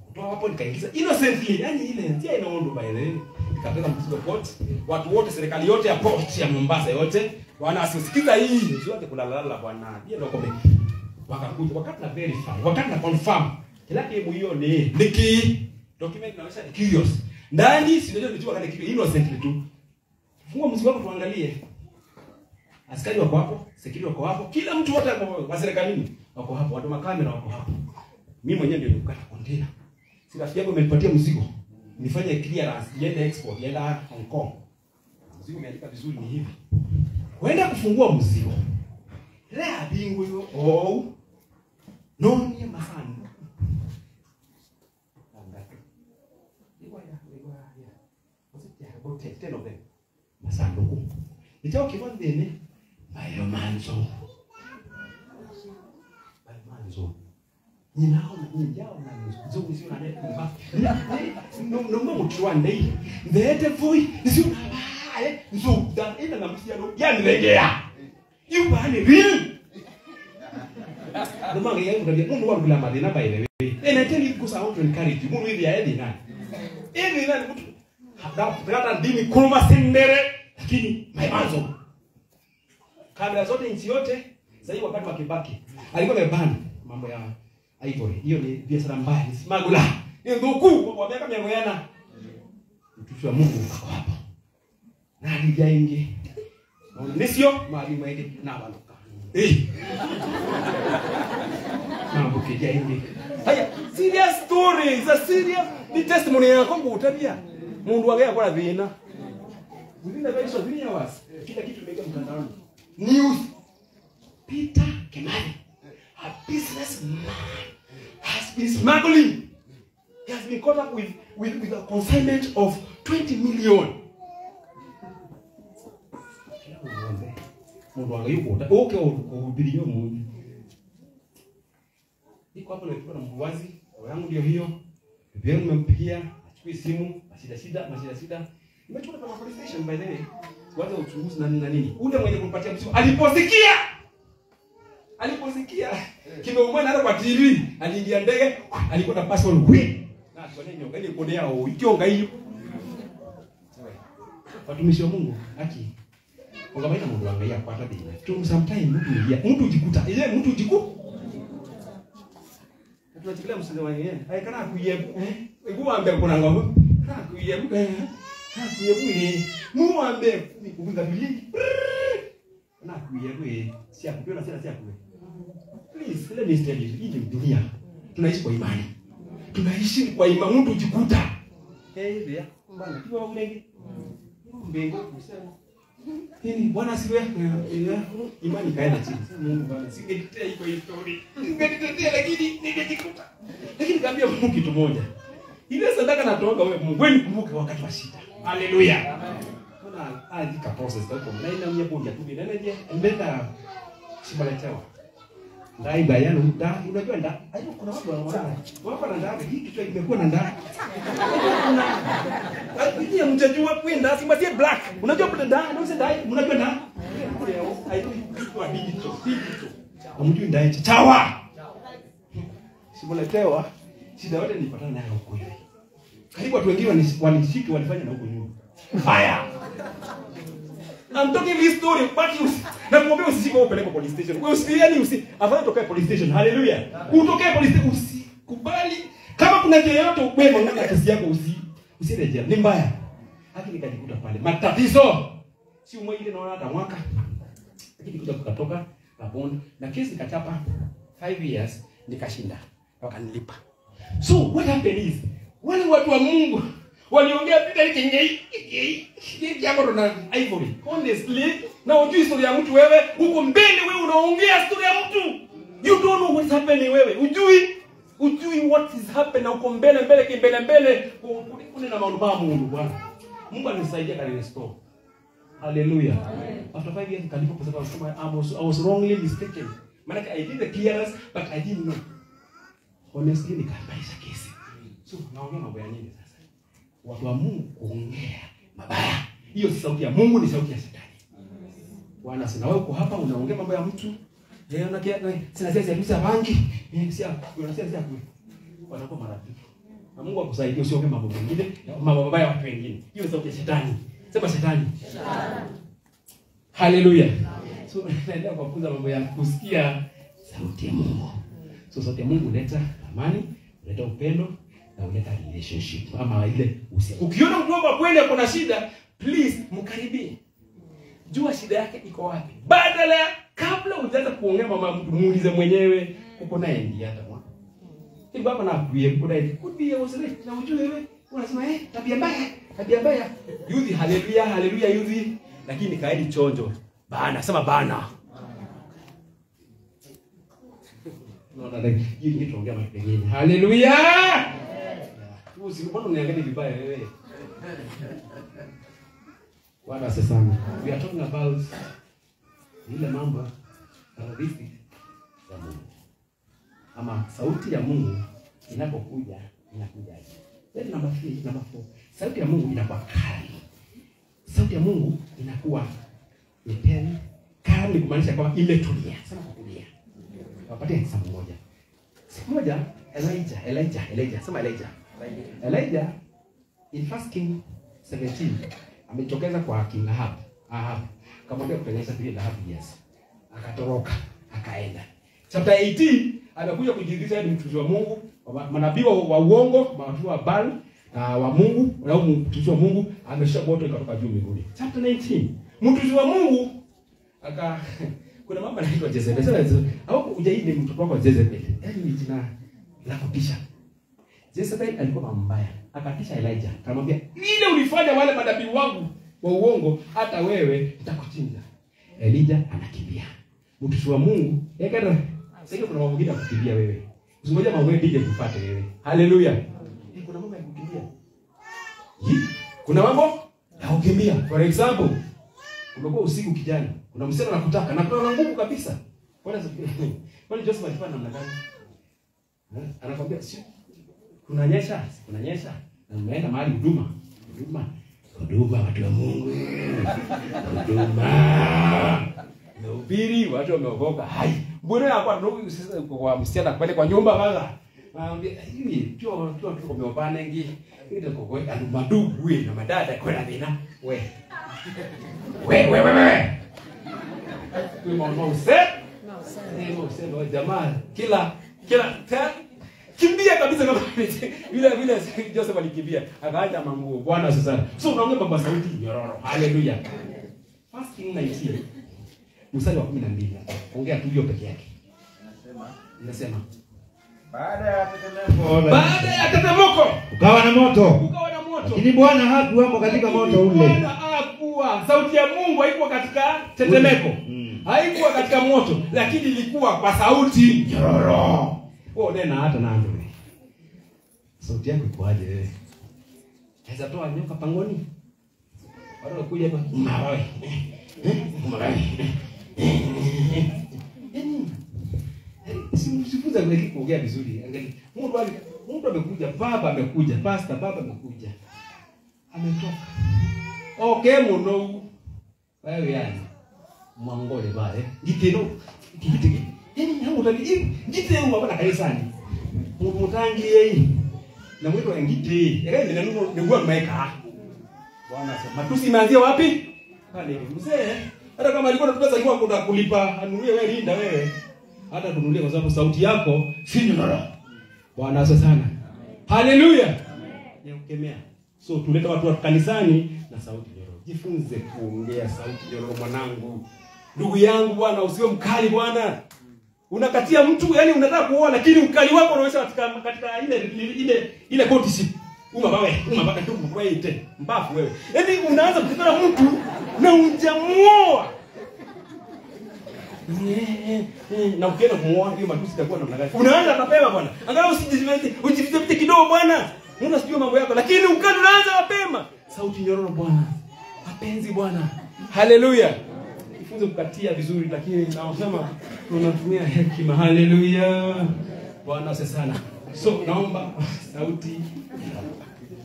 Kutoka hapo nikaingiza innocently, yani ile njia inaondo by the way. Nikapeleka mzigo port, watu wote, serikali yote ya port ya Mombasa yote, bwana asisikiza hii, usianze kulalala bwana. Hiyo ndio kome. Wakakuja wakati na verify, wakati na confirm. Kila kitu hiyo ni niki document inaonyesha ni curious. Ndani si ndio nimechukua kale kitu innocently tu. Fungua mzigo wako tuangalie. Askari wako hapo, security wako hapo, kila mtu wote wa serikalini wako hapo, watu wa kamera wako hapo. Mimi mwenyewe ndio nilikata container. Si rafiki yangu amenipatia mzigo. Nifanye clearance, iende export, iende Hong Kong. Mzigo umeandika vizuri ni hivi. Kwenda kufungua mzigo. Lea bingu hiyo. Oh. No ni masani. About 10 of them. Masanduku. Nitao kivandene mayo manzo. Mayo manzo. Ninaona njao na nzungu sio na neba. No no mtu ndei. Ndete voi sio na bae nzungu da ina na msiano yanlegea. Yubane real. No mangi yangu ndio mundu wangu la madina by the way. And I tell you because I want to encourage you. Mundu hivi aedi nani? Hivi nani mtu hata dini kuruma sendere lakini maimanzo. Kabla zote nchi yote sasa wakati wa Kibaki alikuwa amebana mambo ya ivory. Hiyo ni biashara mbaya, ni smuggle. Ni nduku kwa miaka 100. Mtumishi wa Mungu ako hapo. Na alijaingi. Nisio mali mwenge na baluka. Eh. Mambo kijaingi. Haya, serious story, it's a serious ni testimony yako ngutabia. Mundu wake kwa dhina. Within the very short 3 hours, kila kitu imeweka mtandaoni. News. Peter Kimani, a businessman, has been smuggling. He has been caught up with a consignment of 20 million. Mundu wake yuko okay kuhubiria Mungu. Niko hapo nilikuwa na mwazi, yangu ndio hiyo. Bibi yangu nimempigia, achukui simu, mashida shida. Nimechukua kwa police station by the way. Kwanza uchunguzi na nini na nini. Ule mwenye kumpatia mzigo aliposikia kimeumana hata kwa TV, aliingia ndege, alikuwa na passport wi. Na kwa nini nyoka ile kodea au ikionga hiyo. Watumishi wa Mungu, haki. Ungabaina Mungu angalia kwa hata dini. Tu sometimes mtu ingia, mtu ujikuta. Ile mtu ujiku. Tunachikilia msingi wa yeye. Aikana kuyebu. Iguambe kuna ngombe. Kana kuyebu. Kana kuyebu ye. Muambe kuvinga biliki. Na kuyebu ye. Si akupewa na si akupewa. Please, let me tell you, hii ni dunia. Tunaishi kwa imani. Tunaishi kwa imani, mtu ujikuta. Eh, bia. Bwana, kiwa unenge. Mbingu kusema. Nini Bwana asiwe imani kaenda chini. Mungu bwana, singejitetea iko story. Singejitetea lakini ningejikuta. Lakini kaambia Mungu kitu moja. Ile sadaka natoka wewe Mungu, wewe nikumbuke wakati wa shida. Haleluya. Kuna alika process hapo. Na ina mnyabuja tu bila nje mbeta simaletewa. Ndai bayano nda unajua nda. Hapo kuna watu wanaona. Wako na nda hii kichwa imekuwa na nda. Kuna nyinyi mtajua kwenda si mtie black. Unajua nda ndio ndai, unajua nda. Kwa digital. Hamjui ndai chawa. Simuletewa. Shida yote nilipatana nayo huko hivi. Karibu watu wengine walishiki walifanya na huko nyuma. Fire. I'm talking this story but you na muombe usishike upeleke police station. Wewe usiliani usi afadhali utokae police station. Hallelujah. Utokae police station usikubali. Kama kuna njia yoyote wewe ng'ang'ana kesi yako usirejea. Ni mbaya. Haki nikajikuta pale. Matatizo. Si umoja ile naona hata mwaka. Lakini kuja kukatoka na bond na kesi nikachapa 5 years nikashinda. Wakanilipa. So what happened is wale watu wa Mungu waliongea Peter Kinyei jambo na ivory. Honestly, na unjui story ya mtu wewe, uko mbele wewe unaongea story ya mtu. You don't know what's happening wewe. Ujui what is happening na uko mbele mbele kimbele mbele kune na mambo Mungu Bwana. Mungu anisaidia kani restore. Hallelujah. Amen. After 5 years kalipo kwa sababu I was wrongly mistaken. Maana I did the clearance but I didn't know. Honestly nikabaisha kesi. So naongea mambo ya nini sasa? Watu wa Mungu kuongea mabaya. Hiyo si sauti ya Mungu, ni sauti ya shetani. Bwana sina wewe uko hapa unaongea mambo ya mtu. Yeye unakia sina sasa ya bangi. Si unasema sasa wanakuwa marafiki. Na Mungu akusaidie usiongee mambo mengine, mambo mabaya watu wengine. Hiyo sauti ya shetani. Sema shetani. Shetani. Hallelujah. So naendelea kufunza mambo ya kusikia sauti ya Mungu. So sauti ya Mungu huleta amani, huleta upendo na huleta relationship ama ile uhusiano. Ukiona mtu wako kweli ako na shida, please mkaribie. Jua shida yake iko wapi. Badala kabla hujaanza kuongea mama mtu muulize mwenyewe uko naye ndiye hata mwa. Hivi hapa na kuye kuna could be a was right na ujue wewe unasema tabia mbaya, tabia mbaya. Yuzi haleluya haleluya yuzi, lakini kaeni chonjo. Bana sema bana. No na like hiyo ni tuongea mambo mengine. Haleluya. Usi mbona uniangalia vibaya wewe? Bwana asifiwe sana. We are talking about ile mambo characteristics za Mungu. Ama sauti ya Mungu inapokuja inakujaje? Then number 3, number 4. Sauti ya Mungu inakuwa kali. Sauti ya Mungu inakuwa nyepesi. Kali kumaanisha kwamba imetulia. Sema kutulia. Wapatie example moja. Siku moja Elijah, sema Elijah. Elijah in 1 King 17 ametokeza kwa King Ahab. Akamwambia kutengeneza 3.5 years. Akatoroka, akaenda. Chapter 18 amekuja kujidhihirisha ni mtumishi wa Mungu, manabii wa uongo, manabii wa Baal na wa Mungu, na mtumishi wa Mungu amesha moto ikatoka juu mbinguni. Chapter 19 mtumishi wa Mungu aka kuna mama anaitwa Jezebel. Sasa au hujai ni mtoto wako Jezebel. Yaani ni jina la kutisha. Jezebel alikuwa mama mbaya. Akatisha Elijah. Akamwambia, "Ile ulifanya wale manabii wangu wa uongo, hata wewe nitakuchinja." Elijah anakimbia. Mtumishi wa Mungu, yeye sasa kuna mambo mengine kukimbia wewe. Usingoje mambo mengine kufuate wewe. Haleluya. Kuna mambo ya kukimbia. Kuna mambo ya kukimbia. For example, umekuwa usiku kijana, kuna msichana anakutaka na kuna nguvu kabisa. Kwani Joseph alifanya namna gani? Anakuambia si kunanyesha, kunanyesha. Na umeenda mahali huduma. Huduma watu wa Mungu. Huduma. Mhubiri watu wameokoka. Hai. Mbona hapo ndugu kwa msichana pale kwa nyumba kwanza. Anambia hivi tu tu tumeopana ngi. Ndio kwa madugu we na madada kwa na we. We. Kwa mama use. No jamaa kila kimbia kabisa kama vile Joseph alikimbia akaacha manguo. Bwana sasa. So unaongea baba sauti nyororo. Haleluya. First King 19 mstari wa 12. Ongea tu hiyo peke yake. Inasema baada ya tetemeko ukawa na moto. Lakini Bwana hakuwamo katika moto ule. Bwana hakuwa. Sauti ya Mungu haikuwa katika tetemeko. Haikuwa katika moto, lakini ilikuwa kwa sauti nyororo. Wewe nena hata nani wewe. Sauti yako ikoaje wewe? Naweza toa nyoka pangoni? Wale wakuja hapa. Marawe. Marawe. Yaani sifunza vile kuongea vizuri. Angalia. Mtu amekuja, baba amekuja, pastor baba amekuja. Ametoka. Okay muno. Wewe yani. Mwangole bale. Ngiteno. Ngitike. Yaani nyangu tani ngite huwa bana kanisani. Mutangi yeye. Na mwito ngite. Yeye ni neno ni kwa maika. Bwana sema matusi imeanzia wapi? Pale mzee. Hata kama alikuwa anatupesa alikuwa kuna kulipa anunulie wewe linda wewe. Hata tununulie kwa sababu sauti yako si nyororo. Bwana asifiwe sana. Haleluya. Nikukemea. So tuleta watu wa kanisani na sauti nyororo. Jifunze kuongea sauti nyororo mwanangu. Ndugu yangu bwana, usiwe mkali bwana. Unakatia mtu, yani unataka kuoa lakini ukali wako unaonyesha katika ile courtship. Uma tu wewe mbafu wewe. Yaani unaanza kukutana mtu na hujamuoa. Na ukienda kumuoa hiyo matusi itakuwa namna gani? Unaanza mapema bwana. Angalau usijifiche kidogo bwana. Unasijua mambo yako lakini ukali unaanza mapema. Sauti nyororo bwana. Mapenzi bwana. Haleluya. Jifunze kukatia vizuri lakini naosema tunatumia hekima. Haleluya. Bwana asifiwe sana. So naomba sauti.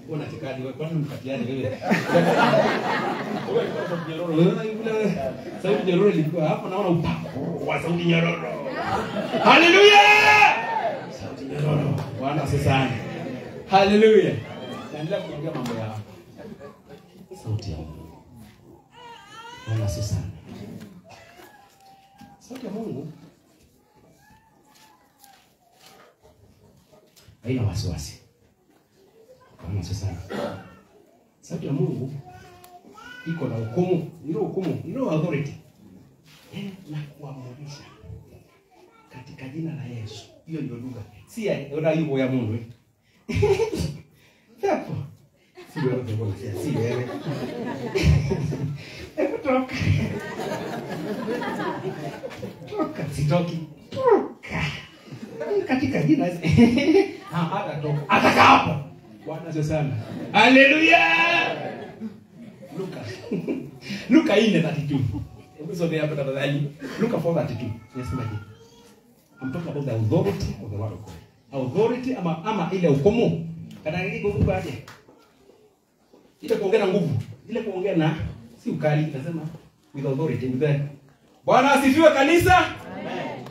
Unachekaje wewe? Kwani mkatiani wewe? Wewe kwa sauti nyororo. Unaona sauti nyororo ilikuwa hapo, naona upako wa sauti nyororo. Haleluya! Sauti nyororo. Bwana asifiwe sana. Haleluya. Naendelea kuongea mambo ya sauti ya Mungu. Bwana asifiwe sana. Sauti ya Mungu haina wasiwasi. Bwana asifiwe sana. Sauti ya Mungu iko na hukumu, ile hukumu, ile authority. Na kuamurisha katika jina la Yesu. Hiyo ndio lugha. Si ya hiyo ya Mungu. Hapo. Si wewe ndio si wewe. Hebu toka. Toka, sitoki. Toka. Katika jina hata toka. Ataka hapo. Bwana asifiwe sana. Haleluya. Luka. Luka 4:32. Hebu some hapo tafadhali. Luka 4:32. Nasemaje? I'm talking about the authority of the word of God. Authority ama ile hukumu. Kana hii nguvu aje? Ile kuongea na nguvu, ile kuongea na si ukali, nasema with authority, with the. Bwana asifiwe kanisa. Amen.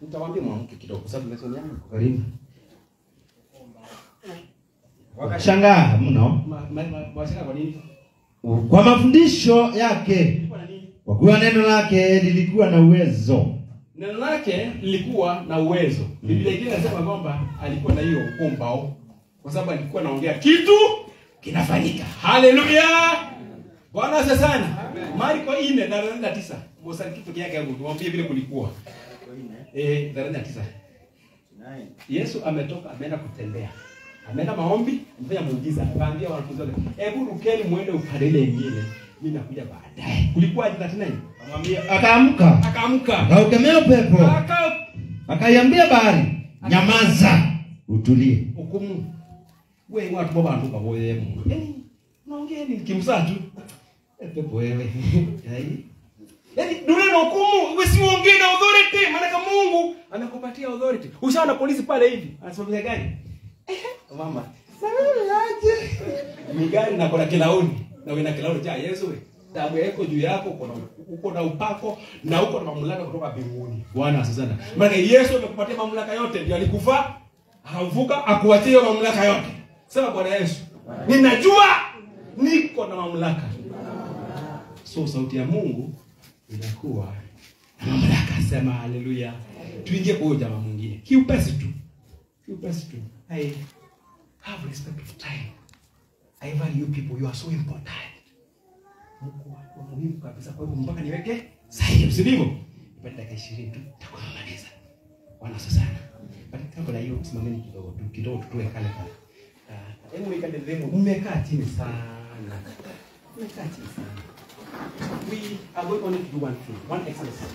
Nitawaambia mwanamke kidogo kwa sababu lesson yangu iko karibu. Wakashangaa mno. Washangaa kwa nini? Kwa mafundisho yake. Kwa kuwa neno lake lilikuwa na uwezo. Neno lake lilikuwa na uwezo. Biblia ingine inasema kwamba alikuwa na hiyo ukombao kwa sababu alikuwa anaongea kitu kinafanyika. Haleluya! Bwana asifiwe sana. Marko 4:39. Musa kitu yake hapo, niwaambie vile kulikuwa. 39. Yesu ametoka ameenda kutembea. Ameenda maombi, amefanya muujiza. Akaambia wanafunzi wake, "Hebu rukeni muende upande ile nyingine. Mimi nakuja baadaye." Kulikuwa 39. Akamwambia akaamka. Akaamka. Akaukemea upepo. Akaiambia bahari, "Nyamaza, utulie." Hukumu. Wewe watu baba anduka wewe Mungu. Unaongea nini kimsaa tu? Pepo wewe. Yaani dunia na hukumu, wewe si uongee na authority, maana kama Mungu anakupatia authority. Ushaona polisi pale hivi, anasimamia gari. Mama, aje. Ni gari na kuna kilauni. Na wewe na kilauni cha Yesu wewe. Damu yako juu yako, uko na upako na uko na mamlaka kutoka mbinguni. Bwana asifiwe. Maana Yesu amekupatia mamlaka yote, ndio alikufa, akavuka, akuachie mamlaka yote. Sema Bwana Yesu, ninajua niko na mamlaka. So sauti ya Mungu inakuwa na mamlaka. Sema haleluya. Tuingie kwa huyo jamaa mwingine. Kiupesi tu. Kiupesi tu. I have respect of time. I value you people. You are so important. Mko wa muhimu kabisa. Kwa hivyo mpaka niweke sahihi, si ndivyo? Nipate dakika 20 tu nitakuwa namaliza. Bwana asifiwe sana. But kabla hiyo simameni kidogo tu, kidogo tutoe kale kale. Hebu ikande demo. Mmekaa chini sana. Mmekaa chini sana. We are going only to do one thing, one exercise.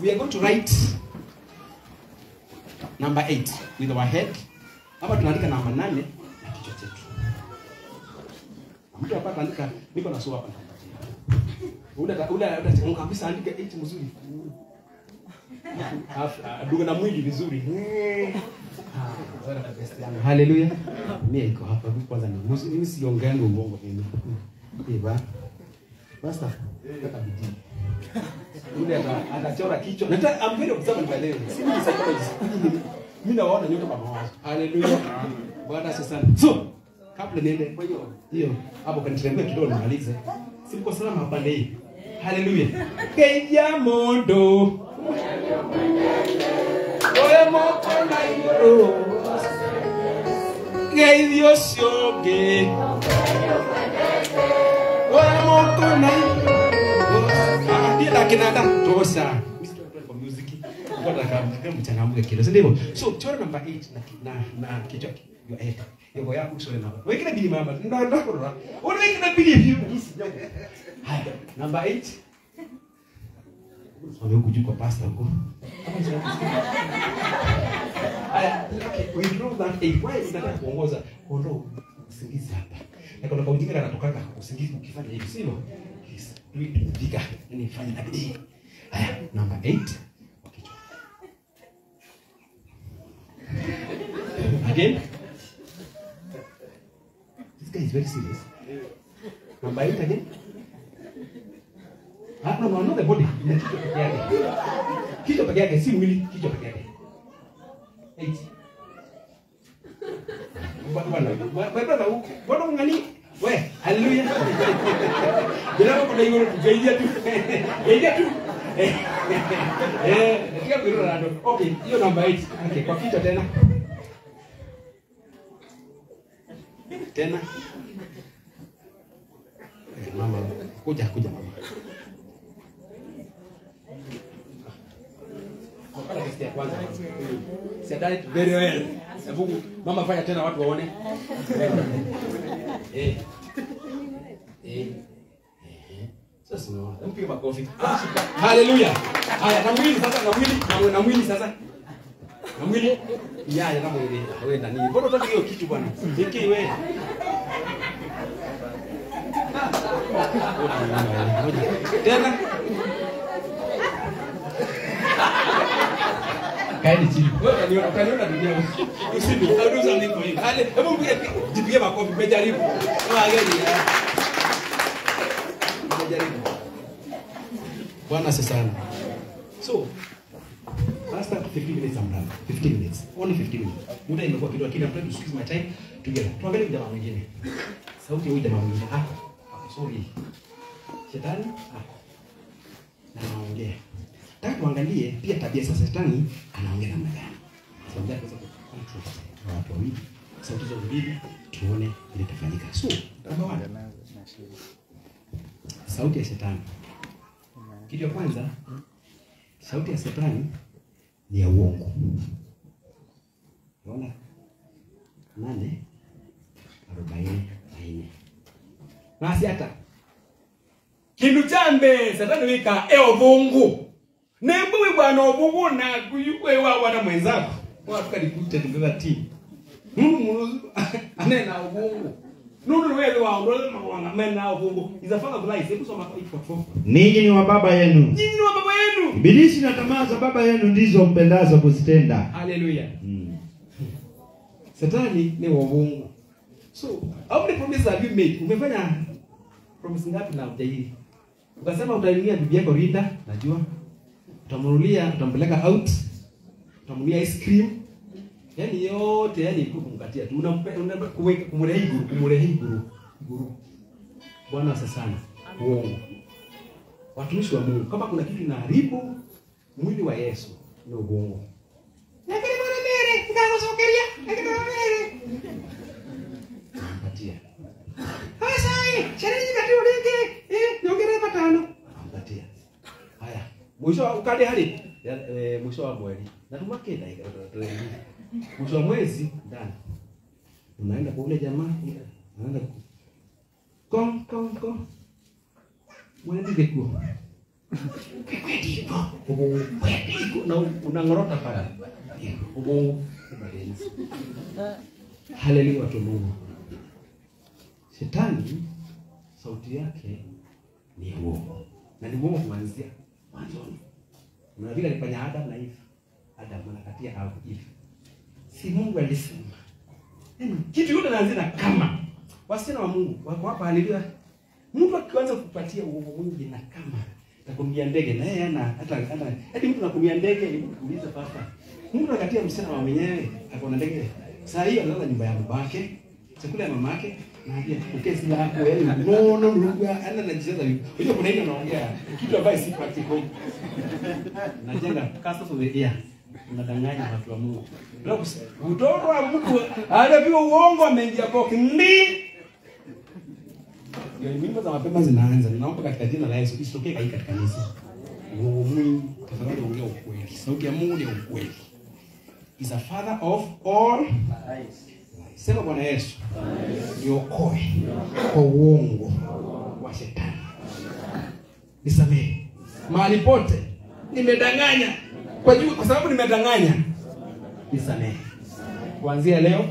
We are going to write number 8 with our head. Hapa tunaandika namba 8 na kichwa chetu. Mtu hapa anaandika, niko na sura hapa nitampatia. Ule kabisa andika 8 mzuri. Aduga na mwili vizuri. Haleluya. Mimi iko hapa kwanza ni mimi siongeangu uongo mimi. Eba. Pastor, kaka bidii. Ule atachora kichwa. Nataka I'm very observant by the way. Si mimi psychologist. Mimi naona nyote kwa mawazo. Haleluya. Bwana asifiwe sana. So, kabla niende kwa hiyo hiyo hapo kanitrembea kidogo nimalize. Si mko salama hapa ndei. Haleluya. Keja mondo. Oye moko na igoro. Ngei Dios yoge. Oye moko na igoro. Ah, kinanda tosha. Mimi music. Kwa mchangamke kidogo. Si ndivyo? So, chora number 8 na kichwa your head. Yoko yako usole na. Wewe kile bili mama. Ndio ndio. Wewe kile bili hivi. Haya, number 8. Sio huku juu kwa pastor huko. Haya, okay, we draw that 8. Why unataka kuongoza? Ondoa usingizi hapa. Na kuna kaujinga anatokaka usingizi ukifanya hivi, sivyo? Yes. Do it bigger. Yaani fanya na bidii. Haya, number 8. Kwa kichwa. Again. This guy is very serious. Number 8 again. Ah, no, not the body. Ni kichwa peke yake. Kichwa peke yake, si mwili, kichwa peke yake. 8. Bwana bwana ungali we, haleluya. Bila kuna hiyo tujaidia tu. Jaidia tu. Katika kuiro rando. Okay, hiyo number 8. Okay, kwa kichwa tena. Tena. Mama, kuja mama. Kwa kesi ya kwanza. Si done it very well. Hebu mama fanya tena watu waone. Sasa unaona. Mpige makofi. Hallelujah. Haya, na mwili sasa, na mwili sasa. Na mwili. Ya, na mwili. Wewe nani? Mbona unataka hiyo kitu bwana? Hiki wewe. Tena. Kaeni chini. Wewe utaniona dunia. Usibi, I'll do something for you. Ale, hebu jipige makofi, umejaribu. Wewe umejaribu. Bwana asifiwe sana. So, last 15 minutes I'm done. 15 minutes. Only 15 minutes. Muda imekuwa kidogo lakini I'm trying to squeeze my time together. Tuangalie jamaa mwingine. Sauti ya huyu jamaa mwingine. Ah, sorry. Shetani ako. Na anaongea. Nataka tuangalie pia tabia za shetani anaongea namna gani. Sababu yake za control na watu wawili. Sauti za mbili tuone ile itafanyika. So, number 1. Sauti ya shetani. Kitu ya kwanza, sauti ya shetani ni ya uongo. Unaona? 8:44. Nasi hata kindu chambe satani wika obungu. Nembuwe bwana obungu na kuyuwe wa wana mwenzako. Watu kalikuta together team. Nunu anena obungu. Nunu wewe wa ndole mwana mena obungu. Is a father of lies. Hebu soma 8:44. Ninyi ni wa baba yenu. Ninyi ni wa baba yenu. Ibilisi na tamaa za baba yenu ndizo mpendazo kuzitenda. Hallelujah. Satani ni wa uongo. So, how many promises have you made? Umefanya promise ngapi na hujahili? Ukasema utainulia bibi yako rinda, najua. Utamnunulia, utampeleka out. Utamnunulia ice cream. Yaani yote, yani kumkatia tu. Unampa kuweka kumrehi guru. Bwana asifiwe sana. Uongo. Watumishi wa Mungu, kama kuna kitu inaharibu mwili wa Yesu ni uongo. Lakini bwana mere, nikakusokeria, lakini bwana mere. Nampatia. Sasa hii, sherehe kati ulike, nyongere patano. Nampatia. Haya, mwisho ukade hali mwisho wa mwezi. Na tumake dakika mwisho wa mwezi ndani. Unaenda kwa ule jamaa, unaenda kom kom kom. Mwendike kuo. Kwendiko. Kwendiko na unangorota pale. Ubongo ubalenzi. Haleluya watu wa Mungu. Shetani sauti yake ni uongo. Na ni uongo kuanzia mwanzoni. Unaona vile alifanya Adam na Eve. Adam anakatia au Eve. Si Mungu alisema. Yaani kitu yote anaanza na kama. Wasichana wa Mungu wako hapa, haleluya. Mtu akianza kupatia uongo mwingi na kama takumia ndege na yeye ana hata hadi mtu anakumia ndege ni kuuliza papa. Mtu anakatia msichana wa mwenyewe akona ndege. Saa hiyo analala nyumba ya babake, chakula ya mamake na pia ukesi lako yaani no no lugha ana anajicheza hivi. Unajua kuna ile unaongea kitu ambaye si practical. Najenga castles of the air. Unadanganya watu wa Mungu. Mtoto wa mtu anapiwa uongo ameingia boki ndi. Ndio mimba za mapema zinaanza. Ninaomba katika jina la Yesu isitokee katika kanisa. Uongo mwingi, tafadhali ongea ukweli. Sauti ya Mungu ni ukweli. Is a father of all lies. Sema Bwana Yesu, niokoe kwa uongo wa shetani. Nisamehe. Mahali pote nimedanganya. Kwa sababu nimedanganya. Nisamehe. Kuanzia leo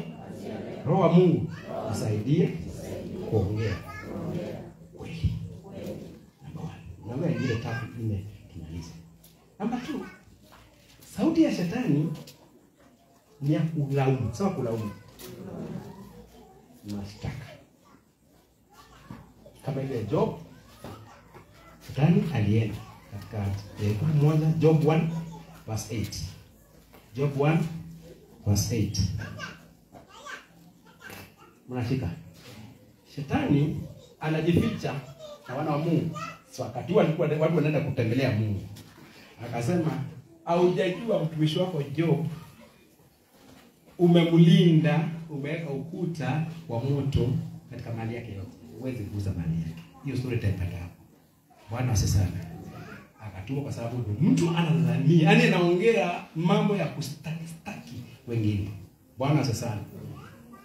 Roho wa Mungu nisaidie kuongea kweli. Namba 1. Namba 2, 3, 4 tumalize. Namba 2. Sauti ya shetani ni ya kulaumu. Sawa, kulaumu. Mashtaka. Kama ile Job, shetani alienda katika 1 Job 1 verse 8. Job 1 verse 8. Mnashika. Shetani anajificha na wana wa Mungu. So wakati walikuwa watu wanaenda kutembelea Mungu. Akasema, haujajua mtumishi wako Job umemlinda, umeweka ukuta wa moto katika mali yake yote. Huwezi kuuza mali yake. Hiyo story itaipata hapo. Bwana asifiwe sana. Akatuma kwa sababu mtu anadhania, yani anaongea mambo ya kustaki staki wengine. Bwana asifiwe sana.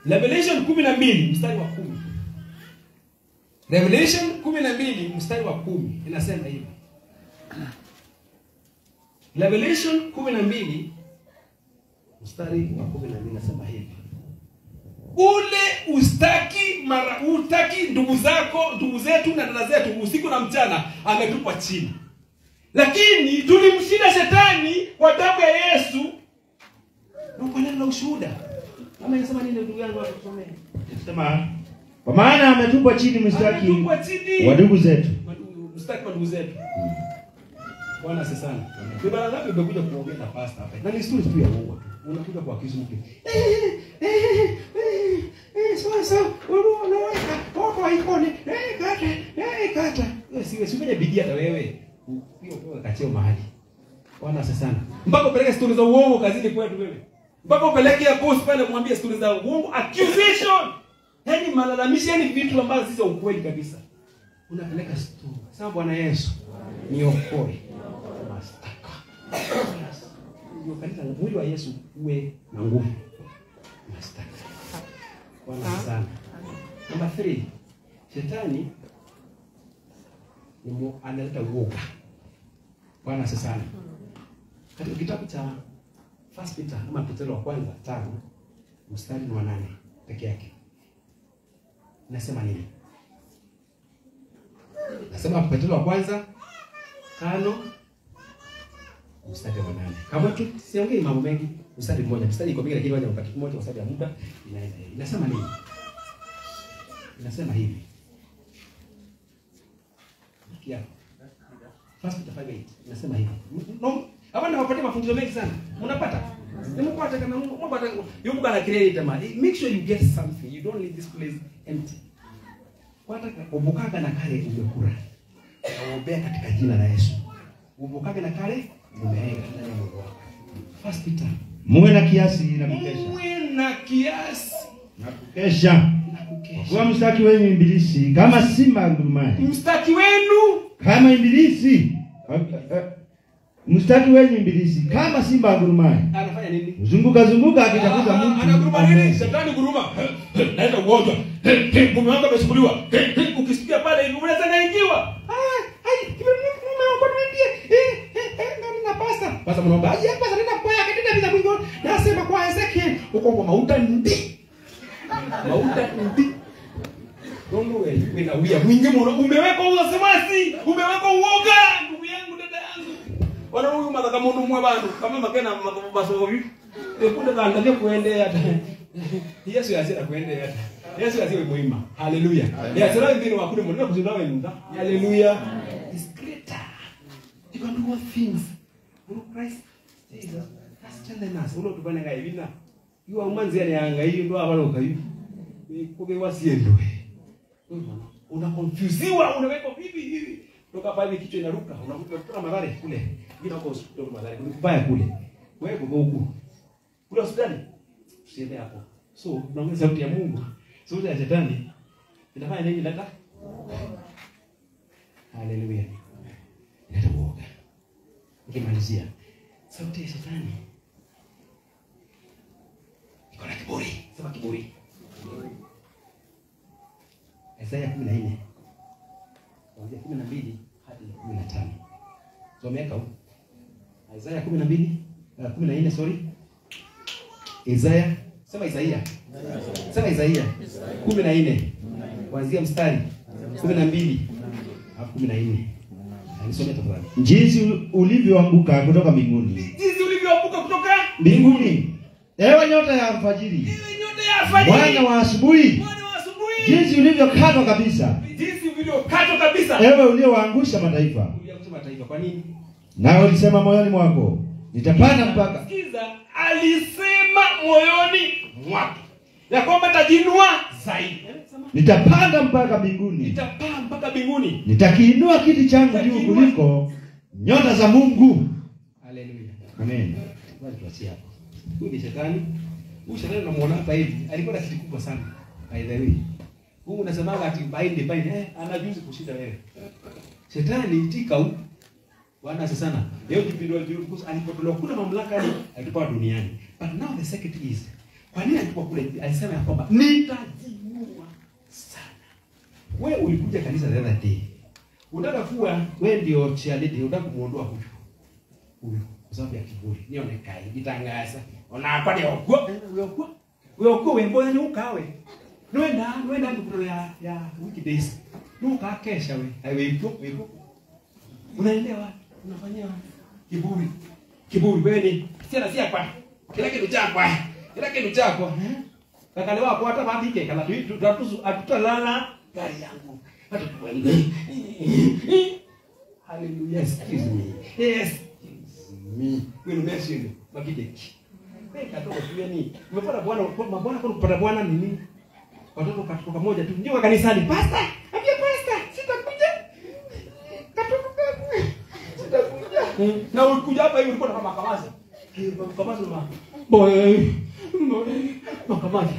Revelation 12 mstari wa 10. Revelation 12 mstari wa 10 inasema hivi. Revelation 12 mstari wa 12 inasema hivi. Ule ustaki mara utaki ndugu zako, ndugu zetu na dada zetu usiku na mchana ametupwa chini. Lakini tulimshinda shetani kwa damu ya Yesu na kwa neno la ushuhuda. Mama inasema nini ndugu yangu hapo tusomee? Sema kwa maana ametupwa chini mstaki wa ndugu zetu. Mstaki wa ndugu zetu. Bwana asifiwe sana. Ni mara ngapi umekuja kuongea na pastor hapa? Na ni story tu ya uongo tu. Unakuja kwa kisu mtu. Sasa unaweka kwa ikoni. Kata. Kata. Wewe siwe sifanye bidii hata wewe. Pia upewe kacheo mahali. Bwana asifiwe sana. Mpaka upeleke story za uongo kazini kwetu wewe. Mpaka upeleke ya boss pale mwambie story za uongo, accusation. Yaani malalamishi, yaani vitu ambavyo si za ukweli kabisa. Unapeleka story. Sasa Bwana Yesu niokoe. Mastaka. Ndio kanisa mwili wa Yesu uwe na nguvu. Mastaka. Bwana sana. Number 3. Shetani ni analeta uoga. Bwana sana. Katika kitabu cha First Peter ama Petro wa kwanza 5 mstari wa 8 peke yake. Nasema nini? Nasema Petro wa kwanza 5 mstari wa 8. Kama tu siongei mambo mengi, mstari mmoja, mstari iko mingi lakini wacha mpate mmoja kwa sababu ya muda inaenda. Inasema nini? Inasema hivi. Kia. First Peter 5:8 inasema hivi. Hapa nawapatia mafunzo mengi sana. Mnapata? Nimepata kama Mungu hata yuko kana create jamaa. Make sure you get something. You don't leave this place empty. Kwata ubukaga na kale umekura. Naombea katika jina la Yesu. Ubukaga na kale umeweka ndani ya moyo wako. First Peter. Muwe na kiasi na kukesha. Muwe na kiasi na kukesha. Na kukesha. Kwa mstaki wenu ibilisi kama simba angurumaye. Mstaki wenu kama ibilisi. Mstaki wenu ibilisi kama simba angurumaye. Anafanya nini? Zunguka zunguka akitafuta mtu. Anaguruma nini? Shetani guruma. Naenda ugonjwa. Mume wangu amechukuliwa. Ukisikia pale hivi unaweza naingiwa. Ai, mume wangu niambie. Nani na pasta? Pasta mnaomba. Ai, pasta nenda kwa yake tena bila kuingia. Nasema kwa Ezekiel uko kwa mauta ndi. Mauta ndi. Mungu wewe na uya mwingi mno umewekwa uasemasi, umewekwa uoga ndugu yangu dada yangu. Wana huyu mataka mundu mwe bandu kama makena masomo hivi. Ekunda kaangalia kuendea hata. Yesu yasira kuendea hata. Yesu yasiwe muhimu. Haleluya. Yasira ndini wakule mundu kuzinda wewe. Haleluya. Is greater. You can do all things. Through Christ Jesus. That's strengthen us. Uno tubane ngai bina. You are manzi ya anga hiyo ndo abaloka hivi. Kobe wasiendwe. Unakonfusiwa, unawekwa hivi hivi. Toka pale kichwa inaruka, unakuta kutoka Mathare kule. Ngine huko hospitali Mathare, kuna kubaya kule. Wewe uko huku. Kule hospitali. Usiende hapo. So, unaongea sauti ya Mungu. Sauti ya shetani inafanya nini dada? Haleluya. Inaleta uoga. Nikimalizia. Sauti ya shetani iko na kiburi. Sema kiburi. Isaya 14. Kuanzia 12 hadi 15. Someka huko. Isaya 12, 14 sorry. Isaya, sema Isaia. Sema Isaia 14. Kuanzia mstari 12 hadi 14. Nisome tafadhali. Jinsi ulivyoanguka kutoka mbinguni. Jinsi ulivyoanguka kutoka mbinguni. Ewe nyota ya alfajiri. Ewe nyota ya alfajiri. Mwana wa asubuhi. Jinsi ulivyokatwa kabisa. Jinsi ulivyokatwa kabisa. Ewe uliowaangusha mataifa. Uliangusha mataifa kwa nini? Nawe ulisema moyoni mwako, nitapanda mpaka. Sikiza, alisema moyoni mwake ya kwamba tajinua zaidi. Nitapanda mpaka mbinguni. Nitapaa mpaka mbinguni. Nitakiinua kiti changu juu kuliko nyota za Mungu. Haleluya. Amen. Basi tuachie hapo. Huyu ni shetani. Huyu shetani unamuona hapa hivi, alikuwa na kiti kubwa sana. By the way. Huyu unasemaga ati bind anajuzi kushinda wewe. Shetani tika huko. Bwana sana. Leo kipindi alipotolewa alipotolewa kuna mamlaka alitupa duniani. But now the second is, kwa nini alikuwa kule? Alisema ya kwamba nitajinua sana. Wewe ulikuja kanisa the other day. Unataka kuwa wewe ndio cheerleader, unataka kumuondoa huyu. Huyu kwa sababu ya kiburi. Nionekae jitangaza. Ona kwa ndio kwa. Wewe kwa. Wewe uko wembo ni ukawe. Nwenda ndukuro ya weekdays. Nuka kesha we. Aiwe wiko. Unaendea wapi? Unafanyia wapi? Kiburi. Kiburi wewe ni sina si kwa. Kila kitu chako. Kila kitu chako. Eh? Kakale wako hata bandike kala tu atutalala gari yangu. Hata tuende. Hallelujah. Excuse me. Excuse me. Wewe umeshinda. Makideki. Wewe katoka tu ni. Umepata bwana mabwana kwa kupata bwana nini? Watoto katoka moja tu. Ndio kanisani. Pastor, ambia pastor, sitakuja. Katoka kangu. Sitakuja. Na ulikuja hapa hivi ulikuwa na makamazi. Makamazi ma. Boy. Makamazi.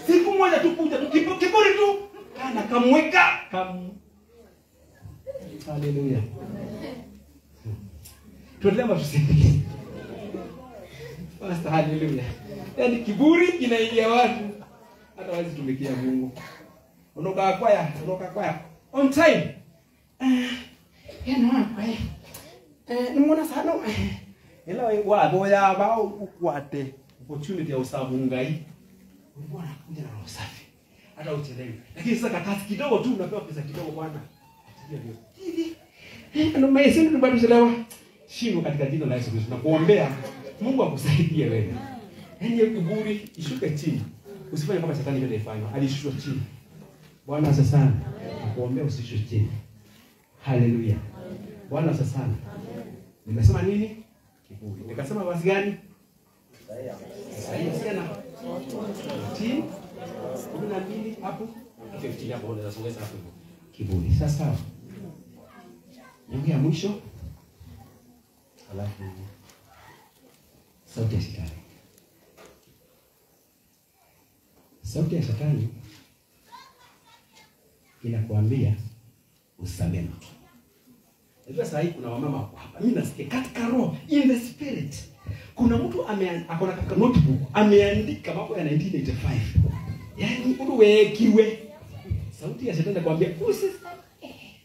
Siku moja tu kuja tu kiburi tu. Kana kamweka kam. Hallelujah. Tuendelee matusikie. Pastor, hallelujah. Yaani kiburi kinaingia watu. Hata wazi tumikia Mungu. Unoka kwaya on time. Yena kwaya. Nimuona sana. Ela wa boya ba ukwate opportunity ya usabu ngai. Ulikuwa unakuja na roho safi. Hata uchelewi. Lakini sasa kakasi kidogo tu unapewa pesa kidogo bwana. Atilia ndio. Hivi. Ndio maisha ndio bado chelewa. Shingo katika jina la Yesu Kristo. Nakuombea Mungu akusaidie wewe. Yaani hiyo kiburi ishuke chini. Usifanye kama shetani vile alifanya. Alishushwa chini. Bwana asifiwe sana. Nakuombea usishushwe chini. Hallelujah. Bwana asifiwe sana. Nimesema nini? Kiburi. Nikasema basi gani? Isaia sana. 12 hapo. 15 hapo unaweza songeza hapo hivyo. Kiburi. Sasa. Nyonge ya mwisho. Alafu sauti ya shetani. Sauti ya shetani inakuambia usamehe mtu. Najua sasa hivi kuna wamama wako hapa. Mimi nasikia katika roho, in the spirit. Kuna mtu akona katika notebook ameandika mambo ya 1985. Yaani uwekiwe. Sauti ya shetani inakuambia usisamehe.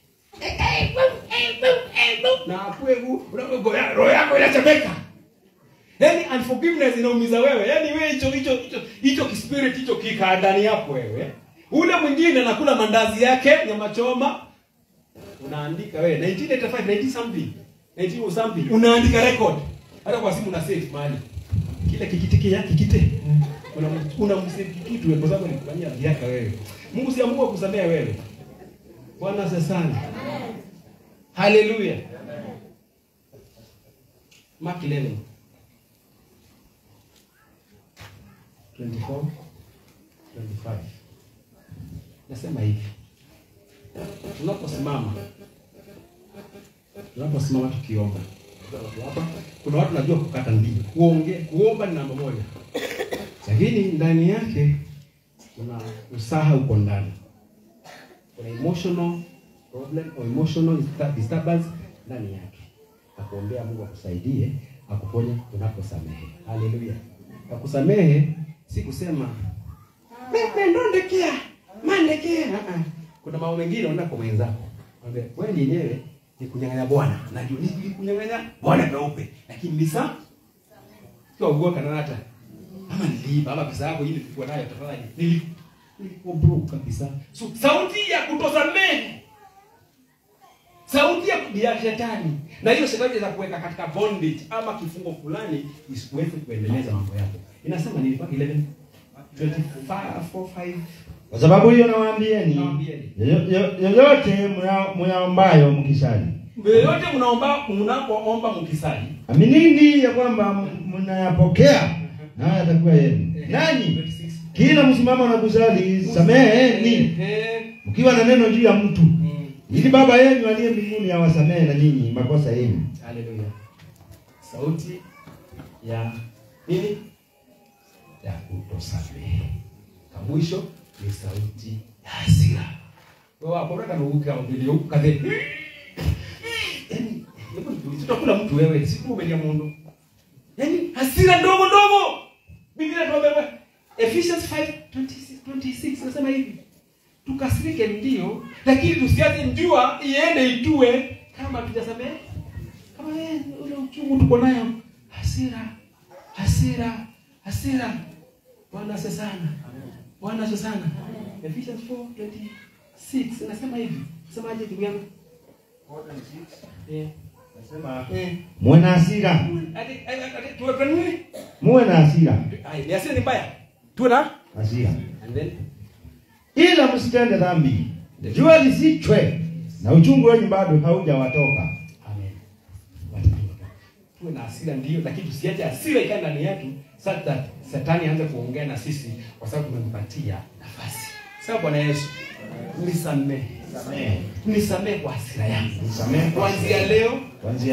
Na kwegu unapogoya roho yako inachemeka. Yaani unforgiveness inaumiza wewe. Yaani wewe hicho spirit hicho kika ndani yako wewe. Ule mwingine anakula mandazi yake nyama choma. Unaandika wewe 1985 19 something. 19 something. Unaandika record. Hata kwa simu una save mahali. Kila kikitiki yake kikite. Una msave kitu wewe kwa sababu alikufanyia miaka wewe. Mungu si Mungu akusamea wewe. Bwana asifiwe sana. Hallelujah. Mark 11. 24, 25. Nasema hivi. Tunaposimama tukiomba. Hapa kuna watu najua kukata ndimi. Kuongea, kuomba ni namba moja. Lakini ndani yake kuna usaha uko ndani. Kuna emotional problem or emotional disturbance ndani yake. Nakuombea Mungu akusaidie, akuponye unaposamehe. Hallelujah. Akusamehe si kusema mimi ndo ndekia, mandekia. Kuna mambo mengine unaona kwa mwenzako. Mwambie wewe yenyewe ni kunyang'anya Bwana. Najua ni kunyang'anya Bwana meupe. Lakini nisa sio ugoka kana hata. Ama niliiba ama pesa yako ile nilikuwa nayo tafadhali. Nilikuwa broke kabisa. So sauti ya kutosamehe. Sauti ya shetani. Na hiyo shetani inaweza kuweka katika bondage ama kifungo fulani isiweze kuendeleza mambo yako. Inasema nini? 11 25 4 5. Kwa sababu hiyo nawaambieni, yoyote mnaombayo mkisali, yoyote mnaomba mnapoomba mkisali, aminini ya kwamba mnayapokea nayo yatakuwa yenu. Nanyi kila msimamo na kusali sameheni mkiwa na neno juu ya mtu, ili Baba yenu aliye mbinguni awasamehe na nyinyi makosa yenu. Hallelujah. Sauti ya nini? Ya kutosamehe. Mwisho ni sauti ya hasira. Wewe hapo unataka nuuka ndio ukathe. Yaani hebu tutakula mtu wewe, siku umelia mundu. Yaani hasira ndogo ndogo. Biblia inatuambia Ephesians 5:26 nasema hivi. Tukasirike ndio, lakini tusiache njua iende itue kama tujasamehe. Kama ule uchungu tuko nayo, hasira, hasira, hasira. Bwana asifiwe sana. Bwana asifiwe sana. Ephesians 4:26 inasema hivi. Semaje ndugu yangu? 4:26. Nasema muwe na hasira. Tuwe nini? Muwe na hasira. Ai, ni hasira ni mbaya. Tuwe na hasira. And then ila msitende dhambi. Jua lisichwe na uchungu wenu bado haujawatoka. Amen. Tuwe na hasira ndio, lakini tusiache hasira ikae ndani yetu sasa Satani aanze kuongea na sisi kwa sababu tumempatia nafasi. Sawa Bwana Yesu. Nisamehe. Nisamehe kwa hasira yangu. Nisamehe. Kuanzia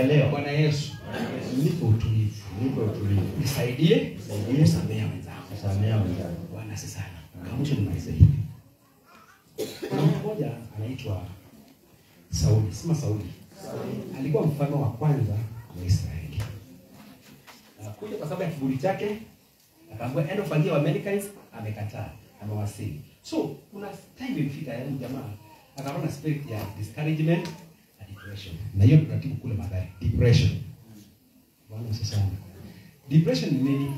leo, Bwana Yesu, nipe utulivu. Nisaidie kusamehe wenzangu. Bwana asifiwe sana. Kama mwisho nimalize hivi. Kuna mtu mmoja anaitwa Sauli. Sema Sauli. Alikuwa mfalme wa kwanza wa Israeli. Akakuja kwa sababu ya kiburi chake, akaambiwa enda ufangie wa Americans, amekataa, amewasili. So, kuna time imefika ya jamaa akaona spirit ya discouragement na depression. Na hiyo tunatibu kule madhara, depression. Bwana asifiwe sana. Depression ni nini?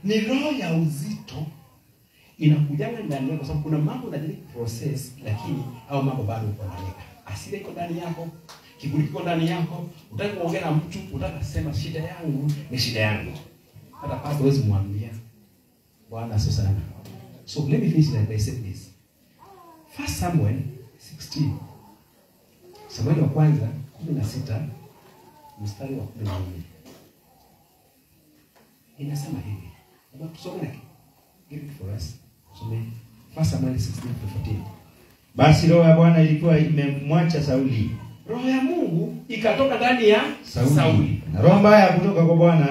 Ni roho ya uzito inakujanga ndani yako kwa sababu kuna mambo unajaribu process lakini au mambo bado uko ndani yako. Hasira iko ndani yako, kiburi kiko ndani yako, unataka kuongea na mtu, unataka kusema shida yangu ni shida yangu. Hata pastor huwezi mwambia. Bwana asifiwe sana. So let me finish like I said this. 1 Samuel 16. Samuel wa kwanza 16 mstari wa 14. Inasema hivi. Hebu tusome na give it for us. Tusome 1 Samuel 16:14. Basi roho ya Bwana ilikuwa imemwacha Sauli. Roho ya Mungu ikatoka ndani ya Sauli. Na roho mbaya kutoka kwa Bwana